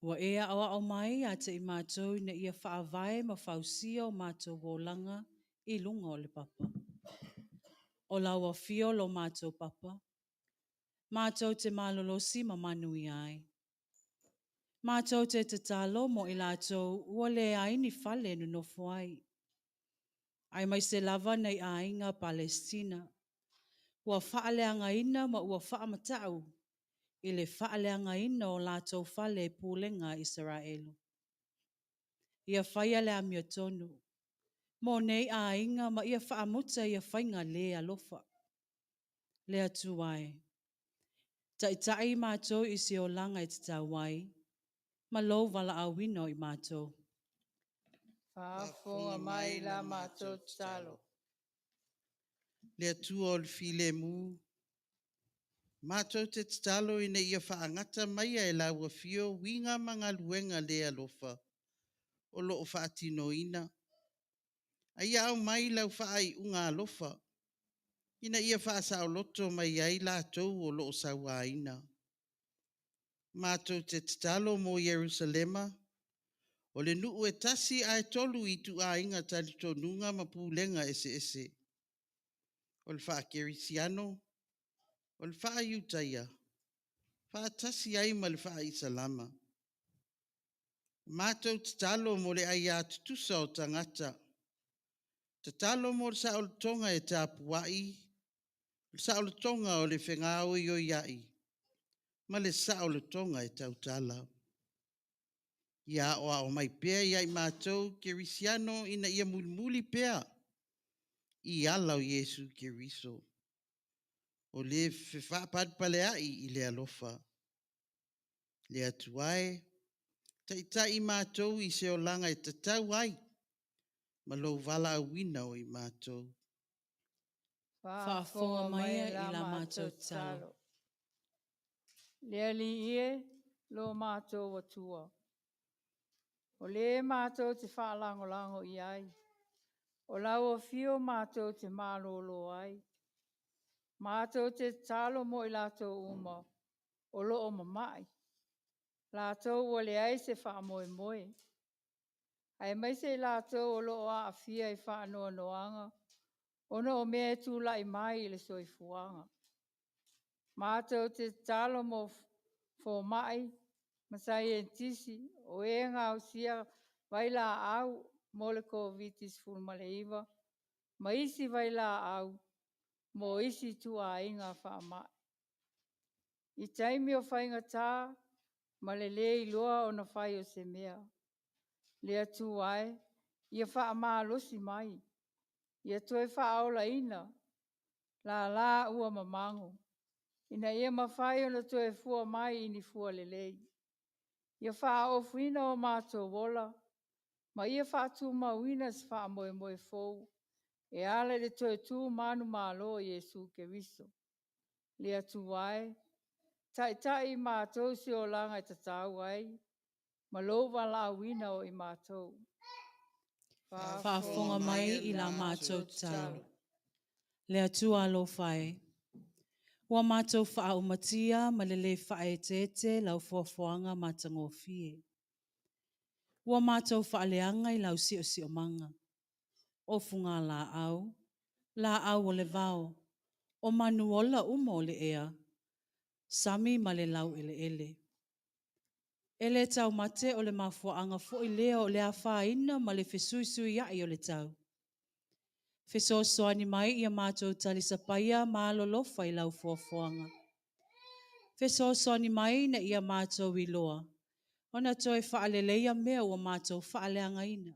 ua e aoao mai ia te i matou ina ia faavae ma fausia o matou olaga i luga o le Papa. O lau afio lo matou Papa, matou te malolosi ma manuia ai. Matou te tatalo mo i latou ua leai ni fale e nonofo ai, aemaise lava nai aiga Palesitina, ua faaleagaina ma ua faamatau i le faaleagaina o latou fale e pulega a Isaraelu. Ia faia le amiotonu mo nei aiga ma ia faamuta ia faiga le alofa. Le Atua e, taitai i matou i se olaga e tatau ai, ma lou valaauina o i matou. Faafofoga mai la matou tatalo. Le Atua o le filemu, matou te tatalo ina ia faagata maia e lau afio uiga ma galuega le alofa o lo o faatinoina. A ia aumai lau faaiuga alofa ina ia faasaoloto mai ai latou o lo o sauaina. Matou te tatalo mo Ierusalema, o le nuu e tasi ae tolu ituaiga talitonuga ma pulega eseese. O le faakerisiano, o le faaiutaia, faatasi ai ma le faaisalama. Matou tatalo mo le aia tutusa o tagata. Tatalo mo le saolotoga e tapuai, le saolotoga o le fegaoioiai, ma le saolotoga e tautala. Ia aoao mai pea ia i matou kerisiano ina ia mulimuli pea i ala o Iesu Keriso. O le fefaapalepaleai i le alofa. Le Atua e, taitai i matou i se olaga e tatau ai ma lou valaauina o i matou. Faafofoga mai i la matou tatalo. Le Alii e, lo matou Atua. O lē matou te faalagolago i ai, o lau afio matou te malōlō ai. Matou te tatalo mo i latou uma o loo mama'i, latou ua leai se faamoemoe, aemaise i latou o loo aafia i faanoanoaga ona o mea e tulai mai i le soifuaga. Matou te tatalo mo fomai ma saienitisi o e gaosia vailaau mo le Koviti-19 ma isi vailaau mo isi ituaiga faamai. I taimi o faigata ma le le iloa ona fai o se mea, le Atua e, ia faamalosi mai, ia toe faaolaina lala ua mamago, ina ia mafai ona toe fua mai i ni fua lelei. Ia faaofuina o matou ola ma ia faatumauina se faamoemoe fou e ala i le toe tu manumalo o Iesu Keriso. Le Atua e, taitai i matou i se olaga e tatau ai ma lou valaauina o i matou. Faafofoga mai i la matou tatalo. Le Atua alofa e, ua matou faaumatia ma le lē faaeteete lau foafoaga matagofie. Ua matou faaleaga i lau siosiomaga, o fugalaau, laau o le vao, o manuola uma o le ea, sami ma le laueleele. E le taumate o le mafuaaga foi lea o le afaina ma le fesuisuiai o le tau. Fesoasoani mai ia matou talisapaia ma alolofa i lau foafoaga. Fesoasoani mai ina ia matou iloa ona toe faaleleia mea ua matou faaleagaina.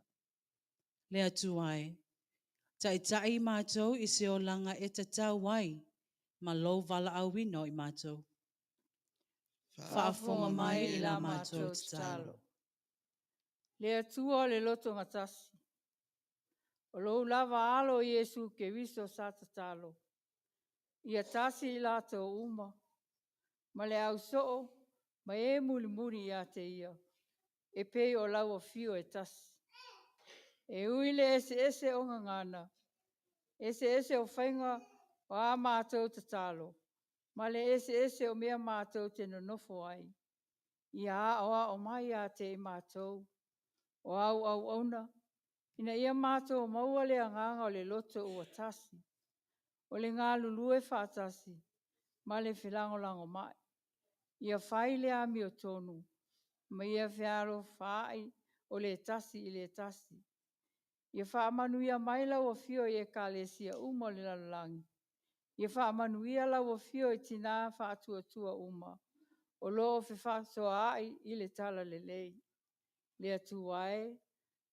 Le Atua e, taitai i matou i se olaga e tatau ai ma lou valaauina o i matou. Faafofoga mai i la matou tatalo. Le Atua o le lotogatasi, o lou lava Alo o Iesu Keriso sa tatalo, ia tasi i latou uma, ma le ausoo ma e mulimuli ia te Ia, e pei o lau afio e tasi. E ui i le eseese o gagana, eseese o faiga o a matou tatalo, ma le eseese o mea matou te nonofo ai, ia aoao mai ia te i matou o au auauna, ina ia matou maua le agaga o le loto ua tasi, o le galulue faatasi ma le felagolagomai. Ia fai le amiotonu ma ia fealofaai o le tasi i le tasi. Ia faamanuia mai lau afio i Ekalesia uma o le lalolagi. Ia faamanuia lau afio i tina faatuatua uma o lo o fefaasoaai i le talalelei. Le Atua e,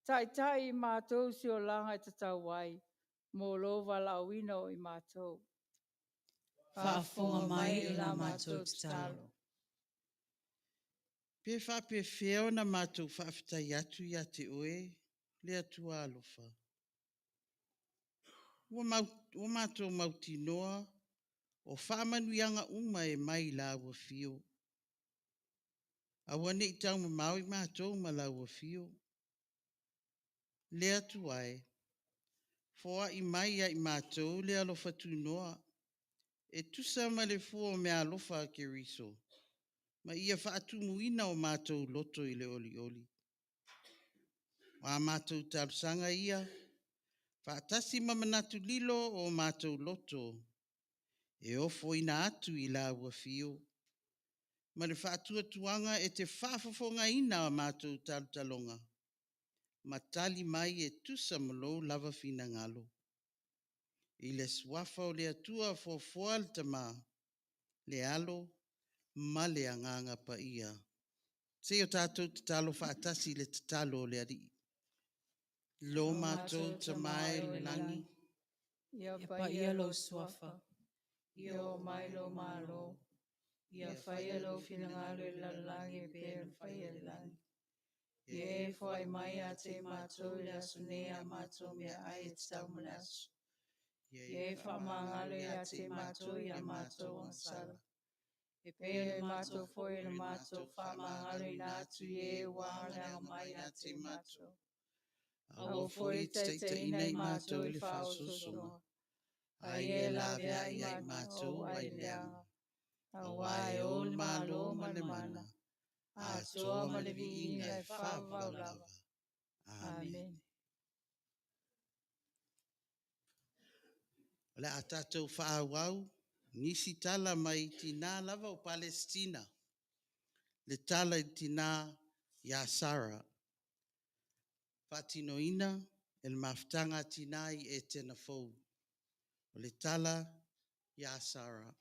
taitai i matou i se olaga e tatau ai mo lou valaauina o i matou. Faafofoga mai i la matou tatalo. Pe faapefea ona matou faafetai atu ia te oe, le Atua alofa. Ua matou mautinoa o faamanuiaga uma e mai i lau afio. Aua ne i taumamao i matou ma lau afio. Le Atua e, foai mai ia i matou le alofa tunoa, e tusa ma le fua o meaalofa a Keriso, ma ia faatumuina o matou loto i le olioli. O a matou talosaga ia, faatasi ma manatu lilo o matou loto, e ofoina atu i lau afio, ma le faatuatuaga e te faafofogaina a matou talotaloga, ma tali mai e tusa ma lou lava finagalo. I le suafa o le Atua foafoa le Tama, le Alo ma le Agaga Paia. Se i o tatou tatalo faatasi i le tatalo o le Alii. Lo matou Tama i le lagi, Ia Ia paia paia lou lou suafa, suafa, ia oo mai lou malo, ia faia lou finagalo i le lalolagi e pei ona faia i le lagi. Ia e foai mai ia te i matou i le aso nei a matou meaai e tatau mo le aso. Ia e faamagalo ia te i matou i a matou agasala. E E pei ona ona matou matou foi foi na na matou matou faamagaloina faamagaloina atu atu i i e e ua ua agaleaga agaleaga mai mai ia ia te te matou. matou. Aua Aua foi foi e e taitaiina taitaiina i i matou matou i i le le faaosoosoga, faaosoosoga, ae ae ia ia e laveai laveai i ai matou matou ai ai leaga. leaga. Auā Auā e e ou ou le le Malo Malo ma ma le le mana, mana, atoa atoa ma ma le le viiga viiga e e faavavau faavavau lava. lava. Amene. Amene. O le a tatou faaauau nisi tala mai tinā lava o Palesitina. Le tala i le tinā ia Sara. Faatinoina e le Mafutaga a Tinā i Etena Fou. O le tala ia Sara.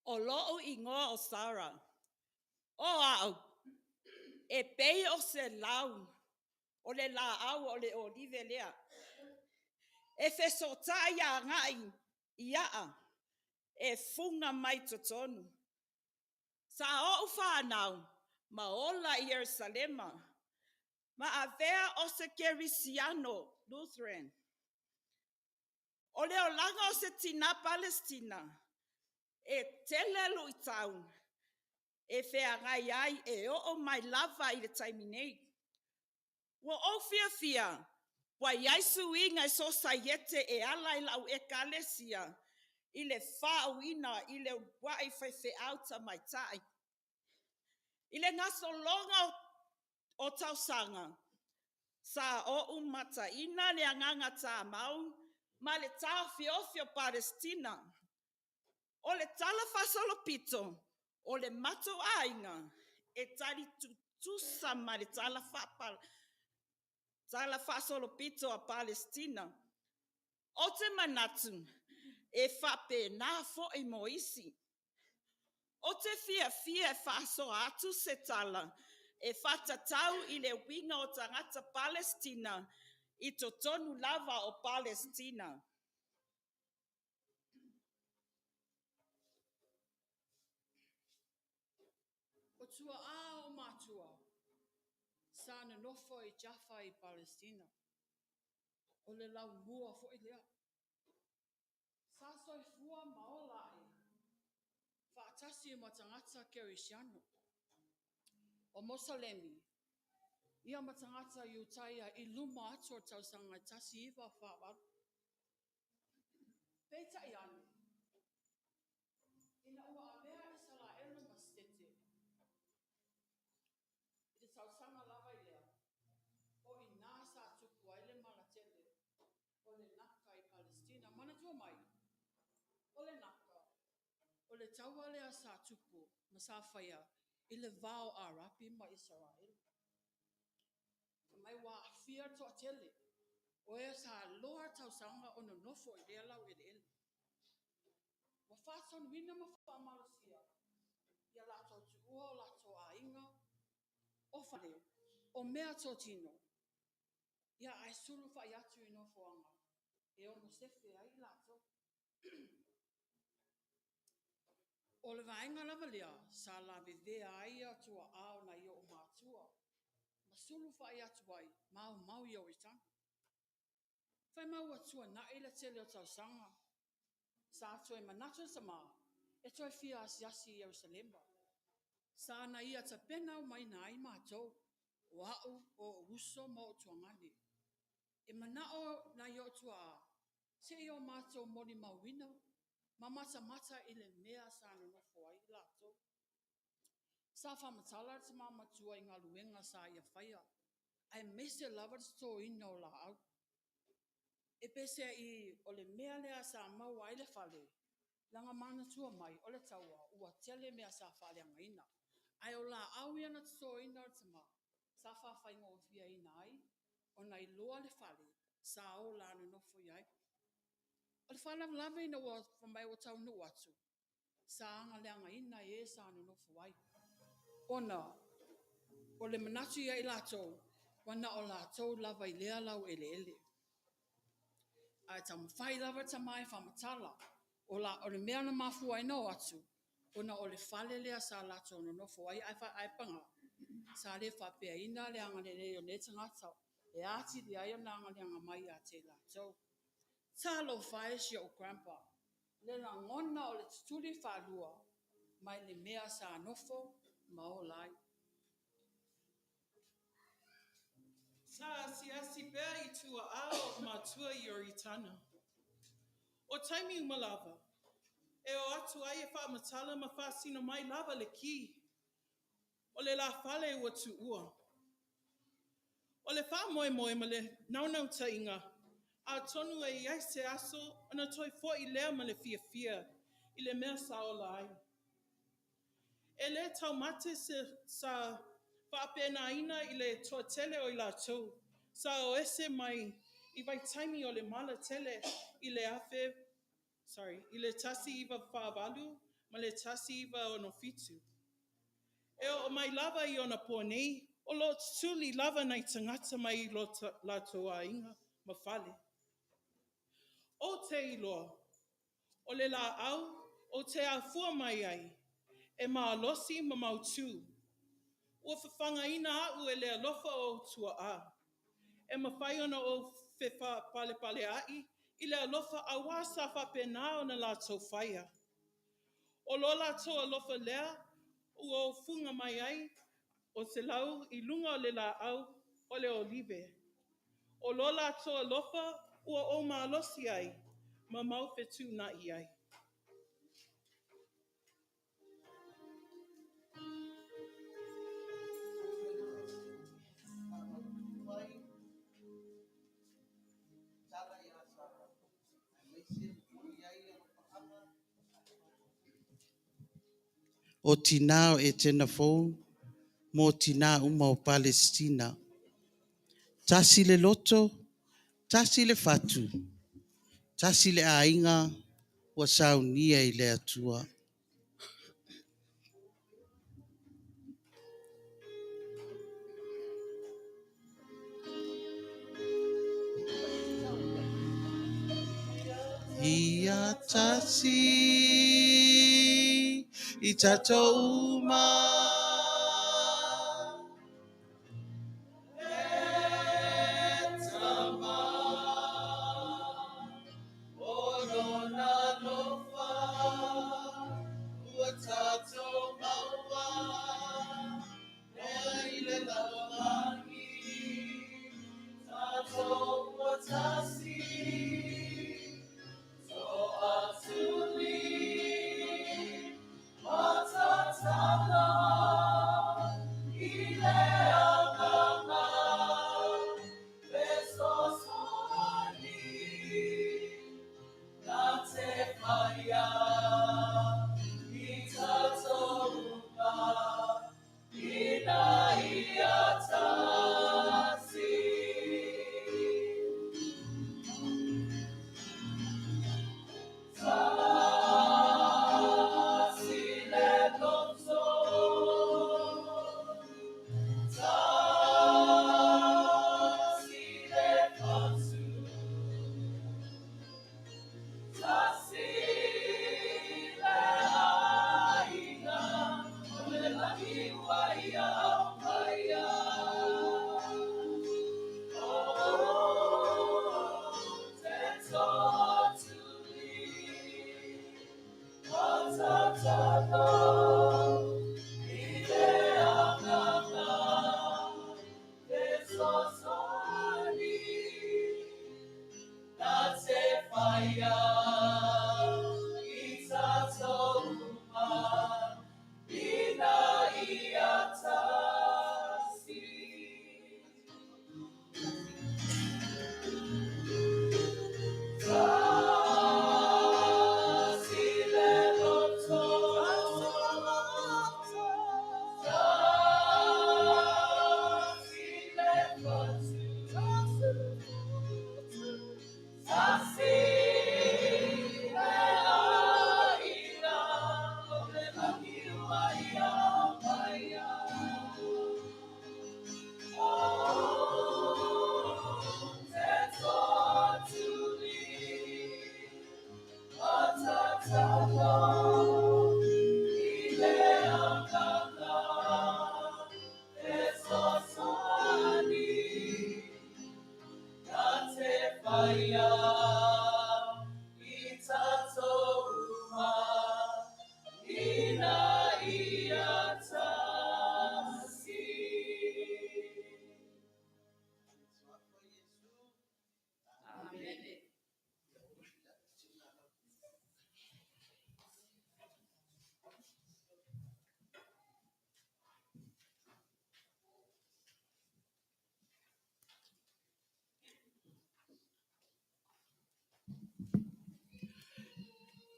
O lo'u igoa o Sara. O a'u, e pei o se lau o le lā'au o le olive lea, e fesoota'i aga'i i a'a e fuga mai totonu. Sa o'u fanau ma ola i Ierusalema, ma avea o se Kerisiano Lutheran. O le olaga o se tinā Palesitina, e tele lu'itau e feagai ai e oo mai lava i le taimi nei. Ua ou fiafia ua i ai suiga i sosaiete e ala i la'u Ekalesia i le faauuina i le uluai faifeau tamaitai. I le gasologa o tausaga, sa ou mataina le agaga tamau ma le taofiofi o Palesitina. O le talafaasolopito, o le matou aiga e tali tutusa ma le talafaasolopito a Palesitina. Ou te manatu e faapena foi mo isi. Ou te fiafia e faasoa atu se tala e faatatau i le uiga o tagata Palesitina i totonu lava o Palesitina. O tua'a o matua sa nonofo i Jaffa i Palesitina. O le laumua foi lea. Sa soifua ma ola ae faatasi ma tagata Kerisiano, o Mosalemi, ia ma tagata Iutaia i luma atu o le tausaga e 1948. Peitai ane, ina ua avea Isaraelu ma Setete i le tausaga lava i lea, o i ina sa tupu ai le mala tele o le Nakba i Palesitina. Manatua mai, o le Nakba, o le taua lea sa tupu ma sa faia i le va o Arapi ma Isaraelu. Fai mai ua aafia le toatele o e sa loa tausaga o nonofo i lea laueleele. Ua faatonuina ma faamalosia ia latou tuua o latou aiga, o fale, o meatotino, ia ae sulufai atu i nofoaga e ono sefe ai i latou. O le vaega lava lea sa lavevea ai tuaa o nai o'u matua ma sulufai atu ai ma aumau i Ioritana. Fai mai ua tuanai le tele o tausaga, sa toe manatu le tamā e toe fia asiasi i Ierusalema. Sa na ia tapena umaina ai matou, o a'u, o o'u uso ma o'u tuagane. E mana'o nai o'u tuaa seia o matou molimauina ma matamata i le mea sa nonofo ai i latou. Sa faamatala le tamā matua i galuega sa ia faia, aemaise lava le totoina o laau. E peseaʻi o le mea lea sa maua ai le fale, laga manatua mai o le taua ua tele mea sa faaleagaina. Ae o laau ia na totoina o le tamā, sa faafaigofieina ai ona iloa le fale sa ola nonofo i ai. O le faalavelave ina ua fai mai ua taunuu atu, sa agaleagaina e e sa nonofo ai. Ona o le manatu ia i latou, ua na o latou lava i lea laueleele. Ae taumafai lava le tama e faamatala, o le mea na mafua ai ona o atu, ona o le fale lea sa latou nonofo ai. Ae paga, sa le faapeaina le agalelei o nei tagata e atili ai ona agaleaga mai ia te i latou. Talofa e si ou grandpa, le lagona o le tutuli faalua mai le mea sa nofo ma ola ai. Sa asiasi pea i tuaʻā o oʻu matua i Ioritana. O taimi uma lava, e o atu ai e faamatala ma faasino mai lava le kī o le la fale ua tuua. O le faamoemoe ma le naunautaiga, atonu e i ai se aso ona toe foi lea ma le fiafia i le mea sa ola ai. E le taumate se sa faapenaina i le toatele o i latou sa o ese mai i vaitaimi o le mala tele i le sorry, i le 1948 ma le 1967. E oo mai lava i ona po nei, o lo o tutuli lava nai tagata mai i lo latou aiga ma fale. Ou te iloa, o le laau ou te afua mai ai, e malosi ma mautū. Ua fafagaina au e le alofa o ou tuaa, e mafai ona ou faapalepalea'i i le alofa auā sa faapena ona latou faia. O lo latou alofa lea ua ou fuga mai ai o se lau i luga o le laau o le olive. O lo latou alofa ua ou malosi ai ma mau fetuuna'i ai. O tinā o Etena fou mo tinā uma o Palesitina. Tasi le loto, tasi le fatu, tasi le aiga ua saunia i le Atua. Ia tasi i tatou uma. E Tama o lona alofa ua tatou maua mea i le lalolagi tatou ua tasi toatuli matatala i le agaga fesoasoani na te whaia i tatou uma ina ia tasi. Tasi le loto, tasi le fatu, tasi le aiga, o le lagi ua ia aumaia. O te toatuli, matatalo i le agaga fesoasoani na te whaia i tatou uma ina ia tasi.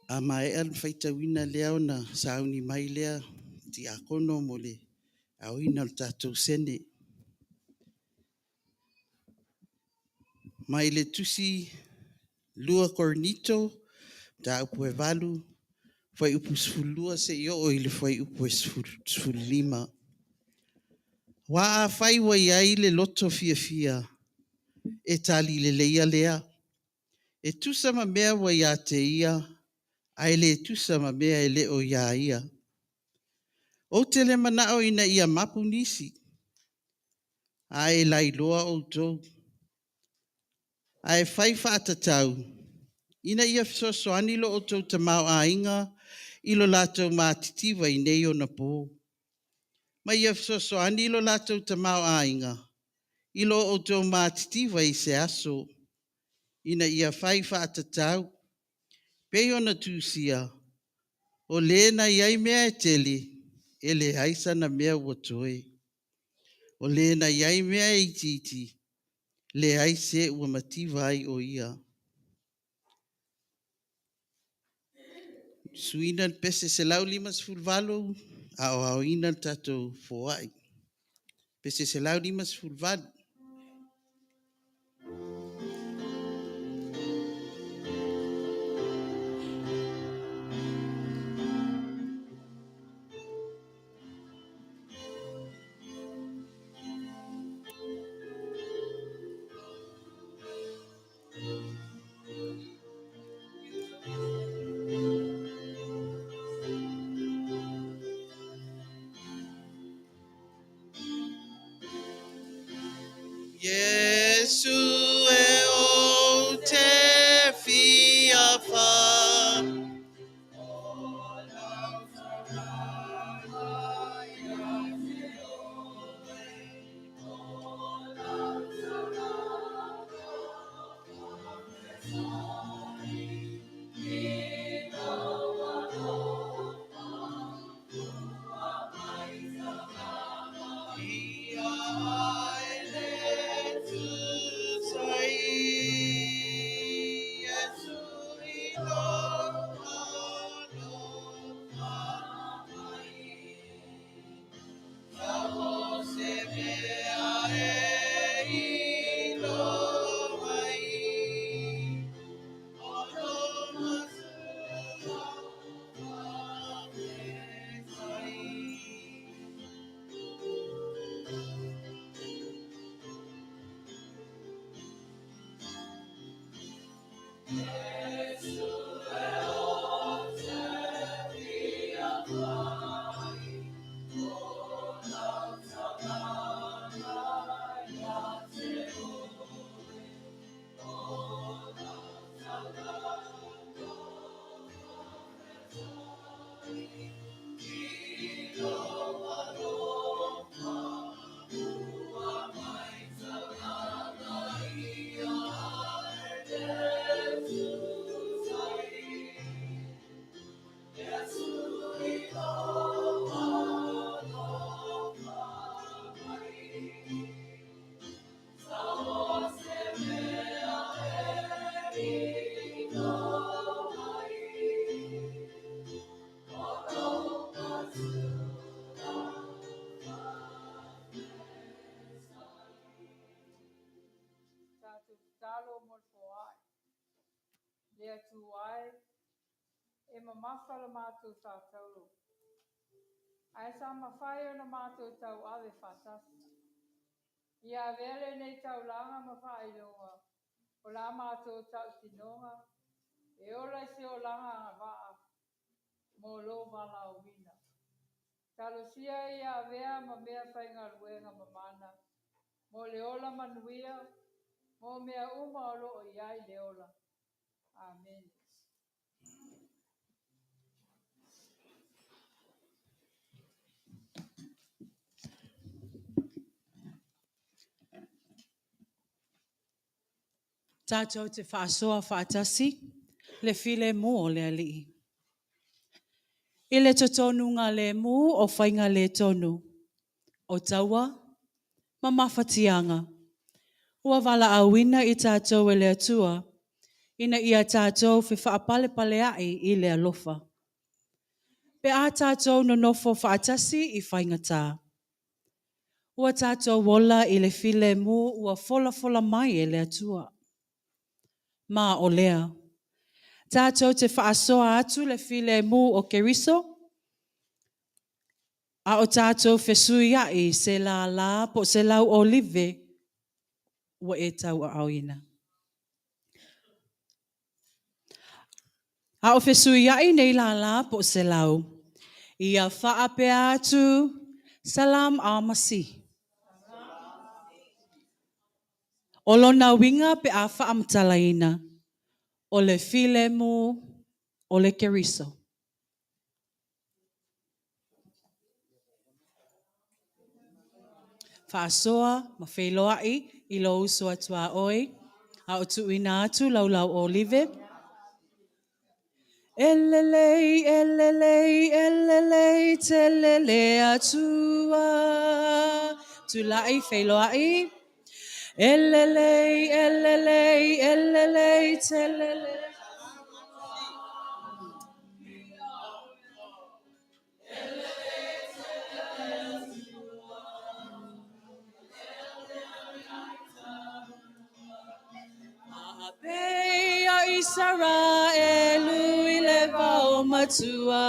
A maea le faitauina lea ona sauni mai lea tiakono mo le aoina o le tatou sene. Mai le tusi 2 Korinito, mataupu e 8, fuaiupu 12 seia oo i le fuaiupu e 15. Aua afai ua i ai le loto fiafia, e tali leleia lea, e tusa ma mea ua ia te ia, ae le tusa ma mea e le o ia ia. Ou te le manao ina ia mapu nisi, ae lailoa outou. Ae fai faatatau, ina ia fesoasoani lo outou tamaoaiga i lo latou matitiva i nei ona po. Ma ia fesoasoani lo latou tamaoaiga i lo outou matitiva i se aso, ina ia fai faatatau, pei ona tusia, o le na i ai mea e tele, e leai sana mea ua toe. O le na i ai mea e itiiti, leai se ua mativa ai o ia. Suiina le pese 158 a o aoina le tatou foai. Pese 158. Iesu e ou te fia wha. Ia ai le tusai, Iesu i lou alofa mai. Tau se mea e ilo mai, o lo masua faafetai. Tatou tatalo mo le foai. Le Atua e, e mamafa la matou faataulo. Ae sa mafai ona matou tauave faatasi. Ia avea lenei taulaga ma faailoga o la matou tautinoga e ola i se olaga agavaa. mo lou valaauina. Talosia ia avea ma mea faigaluega mamana mo le ola manuia mo mea uma o loo i ai le ola. Amene. Tātou te faasoa faatasi le filemu o le Alii. I le totonuga lemu o faiga le tonu, o taua ma mafatiaga, ua valaauina i tātou e le Atua ina ia tātou fefaapalepaleaʻi i le alofa. Pe a tātou nonofo faatasi i faigata, ua tātou ola i le filemu ua folafola mai e le Atua. Ma o lea, tātou te faasoa atu le filemu o Keriso, a o tātou fesuiaʻi i se lālā po o se lau olive ua e tauaaoina. A o fesuiaʻi nei lālā po o se lau, ia faapea atu, Salam al-Masih. O lona uiga pe a faamatalaina, o le filemu o le Keriso. Faasoa ma feiloaʻi i lou uso a tuaoi, a o tuuina atu lau lau olive. E lelei, e lelei, e lelei tele le Atua. Tulaʻi, feiloaʻi. E lelei, e lelei, e lelei tele le Faapei o Isaraelu i le vao matua.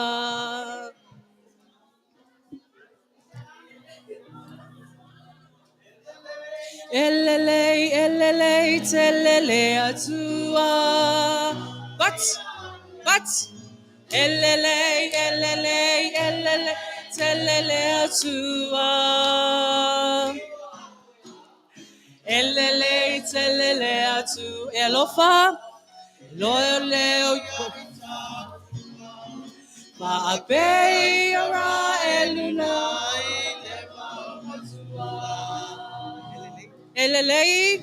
E lelei, e lelei, tele le Atua. But, but, e lelei, e lelei, e lelei, tele le Atua. E lelei, tele le Atua. E alofa, leo leo, Faapei o Raeluna E lelei,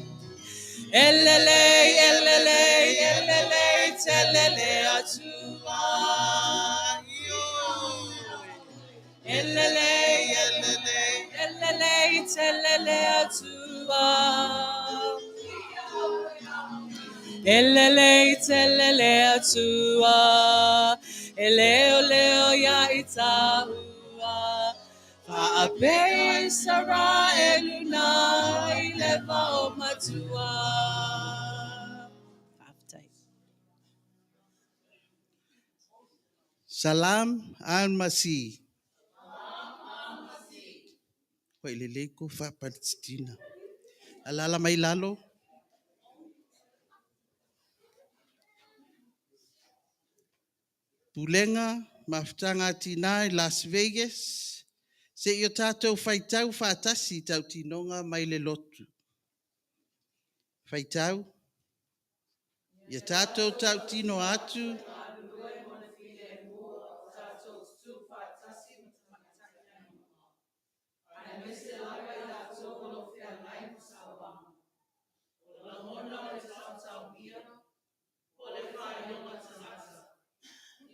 e lelei, e lelei, e lelei, tele le Atua. E lelei, e lelei, e lelei, tele le Atua. E lelei tele le Atua, e leo leo ia i taua. Faapei Israelu i le vao matua. Faafetai. Salam al-Masih. Ua lelei ko faa-Palesitina. Alaala mai lalo. Pulega Mafutaga a Tina i Las Vegas, seia o tatou faitau faatasi i tautinoga mai le lotu. Faitau, ia tatou tautino atu,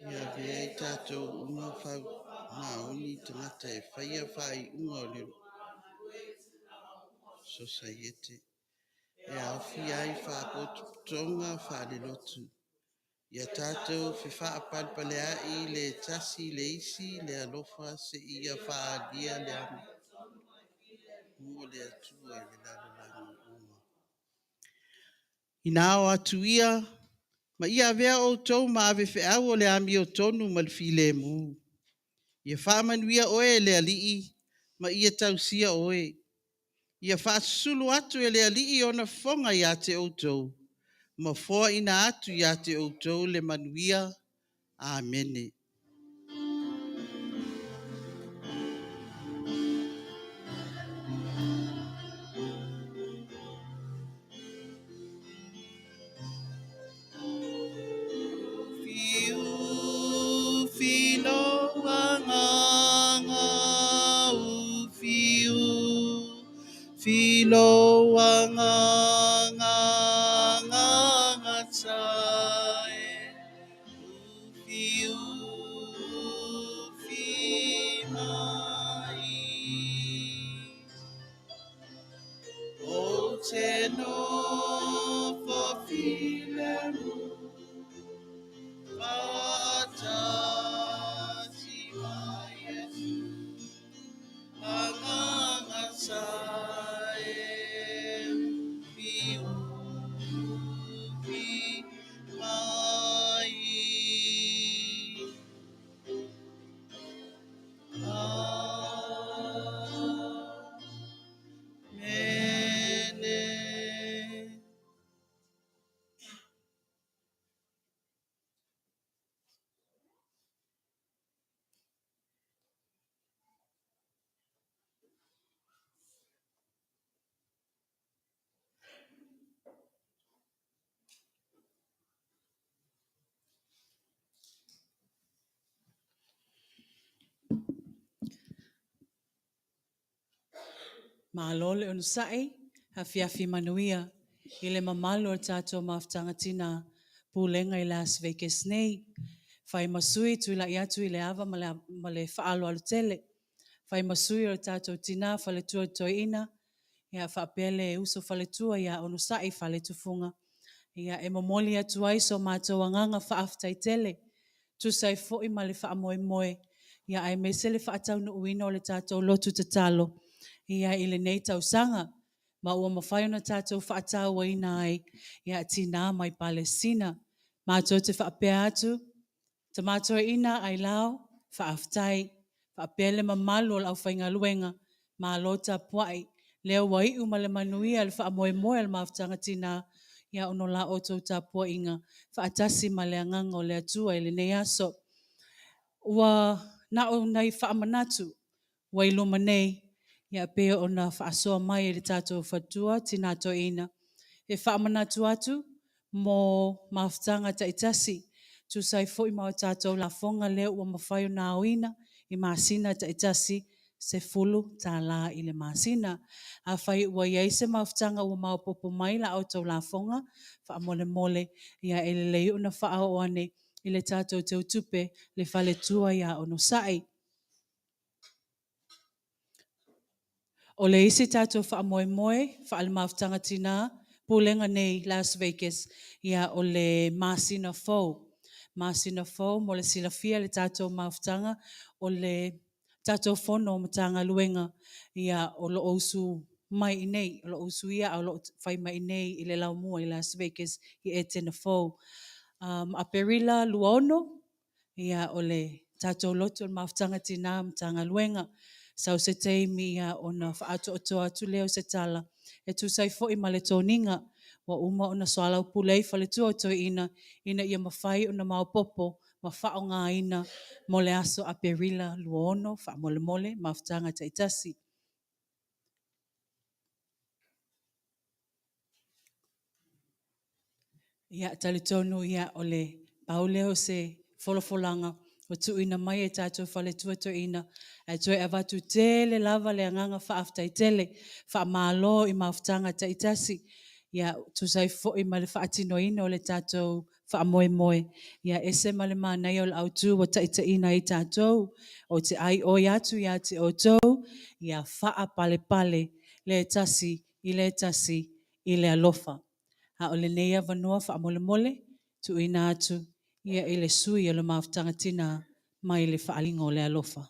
Ia avea i tatou uma faamaoni tagata e faia faaiuga o le Sosaiete e aofia ai faalapotopotoga faale-lotu. Ia tatou fefaapalepaleaʻi le tasi i le isi i le alofa seia faaalia le amiotonu o le Atua i le lalolagi uma. Ina ao atu ia, ma ia avea outou ma ave feau o le amiotonu ma le filemu. Ia faamanuia oe e le Alii ma ia tausia oe. Ia faasusulu atu e le Alii ona fofoga ia te outou, ma foaina atu ia te outou le manuia. Amene. Malo le onosai, afiafi manuia i le mamalu o le tatou mafutaga tina pulega i Las Vegas nei. Fai ma sui tulai atu i le ava ma le faaaloalo tele. Fai ma sui o le tatou tina faletua toeaina, ia faapea le uso faletua ia Onosai Faletufuga. Ia e momoli atu ai so matou agaga faafetai tele, tusa ai foi ma le faamoemoe, ia aemaise le faataunuuina o le tatou lotu tatalo ia i lenei tausaga. Ma ua mafai ona tatou faatauaina ai ia tina mai Palestina. Matou te faapea atu, Tama Toeaina Ailao, faafetai. Faapea le mamalu o le aufaigaluega, malo tapuai. Lea ua iu ma le manuia le faamoemoe o le Mafutaga Tina, ia ona o la outou tapuaiga faatasi ma le Agaga o le Atua i lenei aso. Ua na o nai faamanatu ua i luma nei, ia pei ona faasoa mai e le tatou faletua, Tina Toeaina, e faamanatu atu mo mafutaga taitasi, tusa ai foi ma tatou lafoga lea ua mafai ona aoina i masina taitasi, e $10 i le masina. Afai ua i ai se mafutaga ua maopoopo mai la outou lafoga, faamolemole ia e lelei ona faaoo ane i le tatou teutupe le faletua ia Onosai. O le isi tatou faamoemoe faale-mafutaga tina, pulega nei Las Vegas, ia o le masina fou. Masina fou mo le silafia e le tatou mafutaga, o le tatou fono a Matagaluega, ia o lo o usu mai i inei, o lo o usuia ae o lo o fai mai i inei i le laumua i Las Vegas i Etena fou. Aperila 26, ia o le tatou lotu o le Mafutaga Tina Matagaluega. Sau se taimi ona faaatoatoa atu lea o se tala e tusa ai foi ma le toniga ua uma ona soalaupule ai faletua o toeaiina, ina ia mafai ona maopoopo ma faaaogaina mo le aso Aperila 26, faamolemole mafutaga taitasi. Ia, e talitonu o le pau lea o se folafolaga ua tuuina mai e tatou faletua toeaina, ae toe avatu tele lava le agaga faafetai tele, faamalo i mafutaga taitasi, e tusa ai foi ma le faatinoina o le tatou faamoemoe. E ese ma le manaia o le autu ua taitaiina ai tatou. Ou te aioi atu ia te outou, ia faapalepale le tasi i le tasi i le alofa. A o lenei avanoa faamolemole, tuuina atu i le sui usufono o le Mafutaga Tina mai le Faaaliga o le Alofa.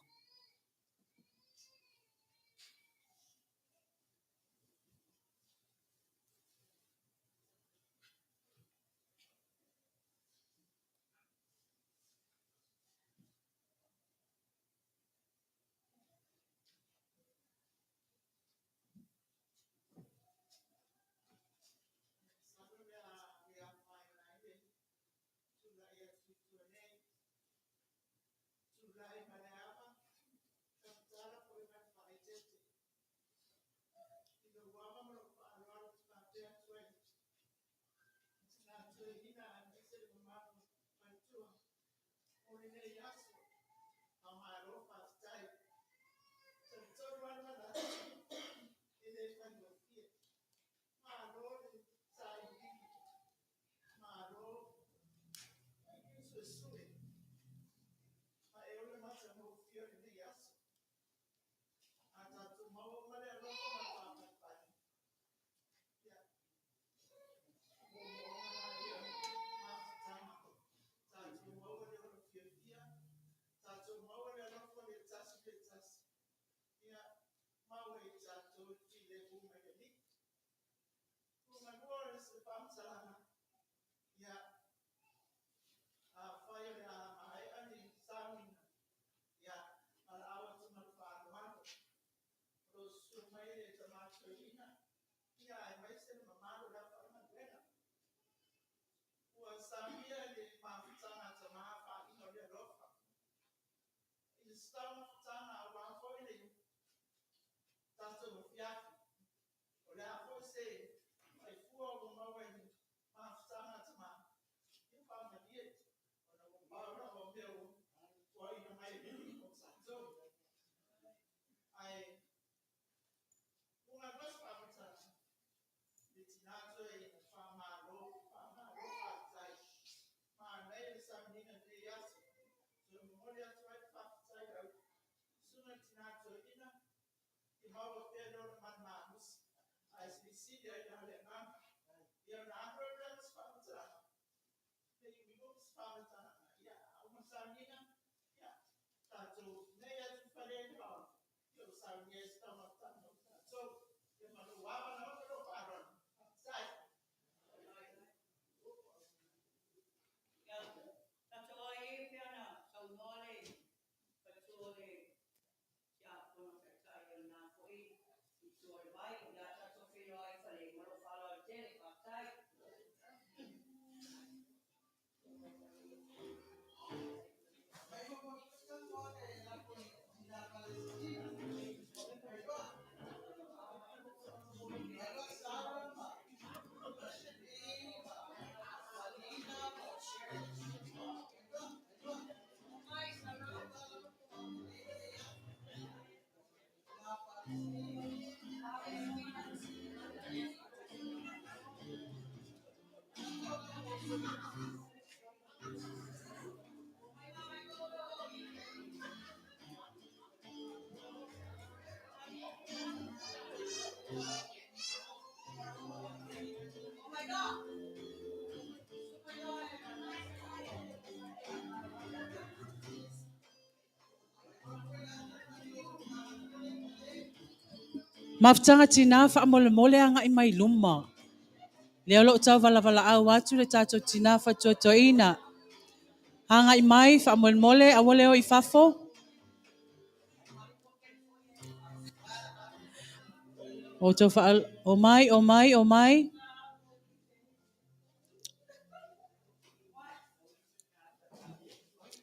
maua pea lona manumalosi, ae silisili ai la le agaga. Ia ona alu ai lea o se faamatalaga, le iuiu o se faamatalaga, ia, a uma sauniga, ia, tatou nei atu i fale i le Maota, ia ua saunia ai se taumafataga mo tatou. Ia ma lou avanoa ma lou faaaloalo. Faafetai. Ia, tatou ai e pei ona saunoa le faletua o le Tiakono Taitai o lena foi itu o le vai. O le a tatou feiloai i Fale ma lou faaaloalo tele. Faafetai. Mafutaga tinā faamolemole agai mai luma. Lea o lo o tau valavalaaau atu le tatou tinā faatuatuaina. Agai mai faamolemole aua le o i fafo. O tou faa o mai o mai o mai.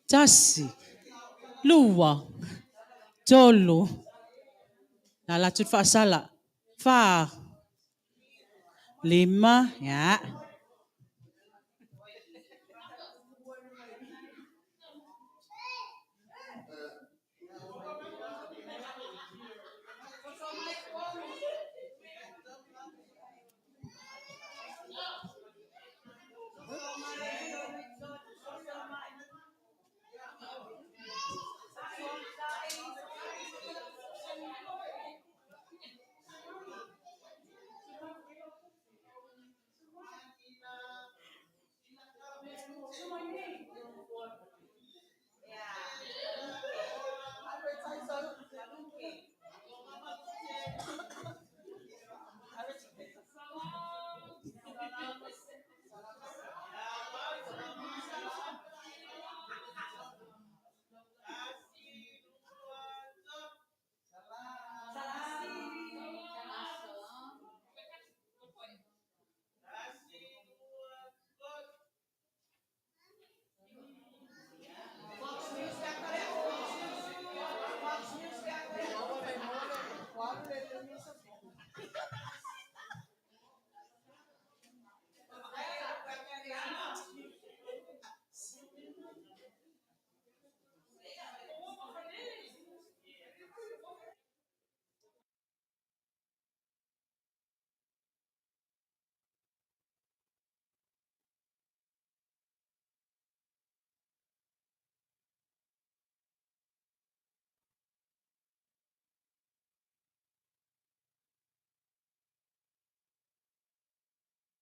Tasi, lua, tolu, na la atu le faasala, fa, lima, ia.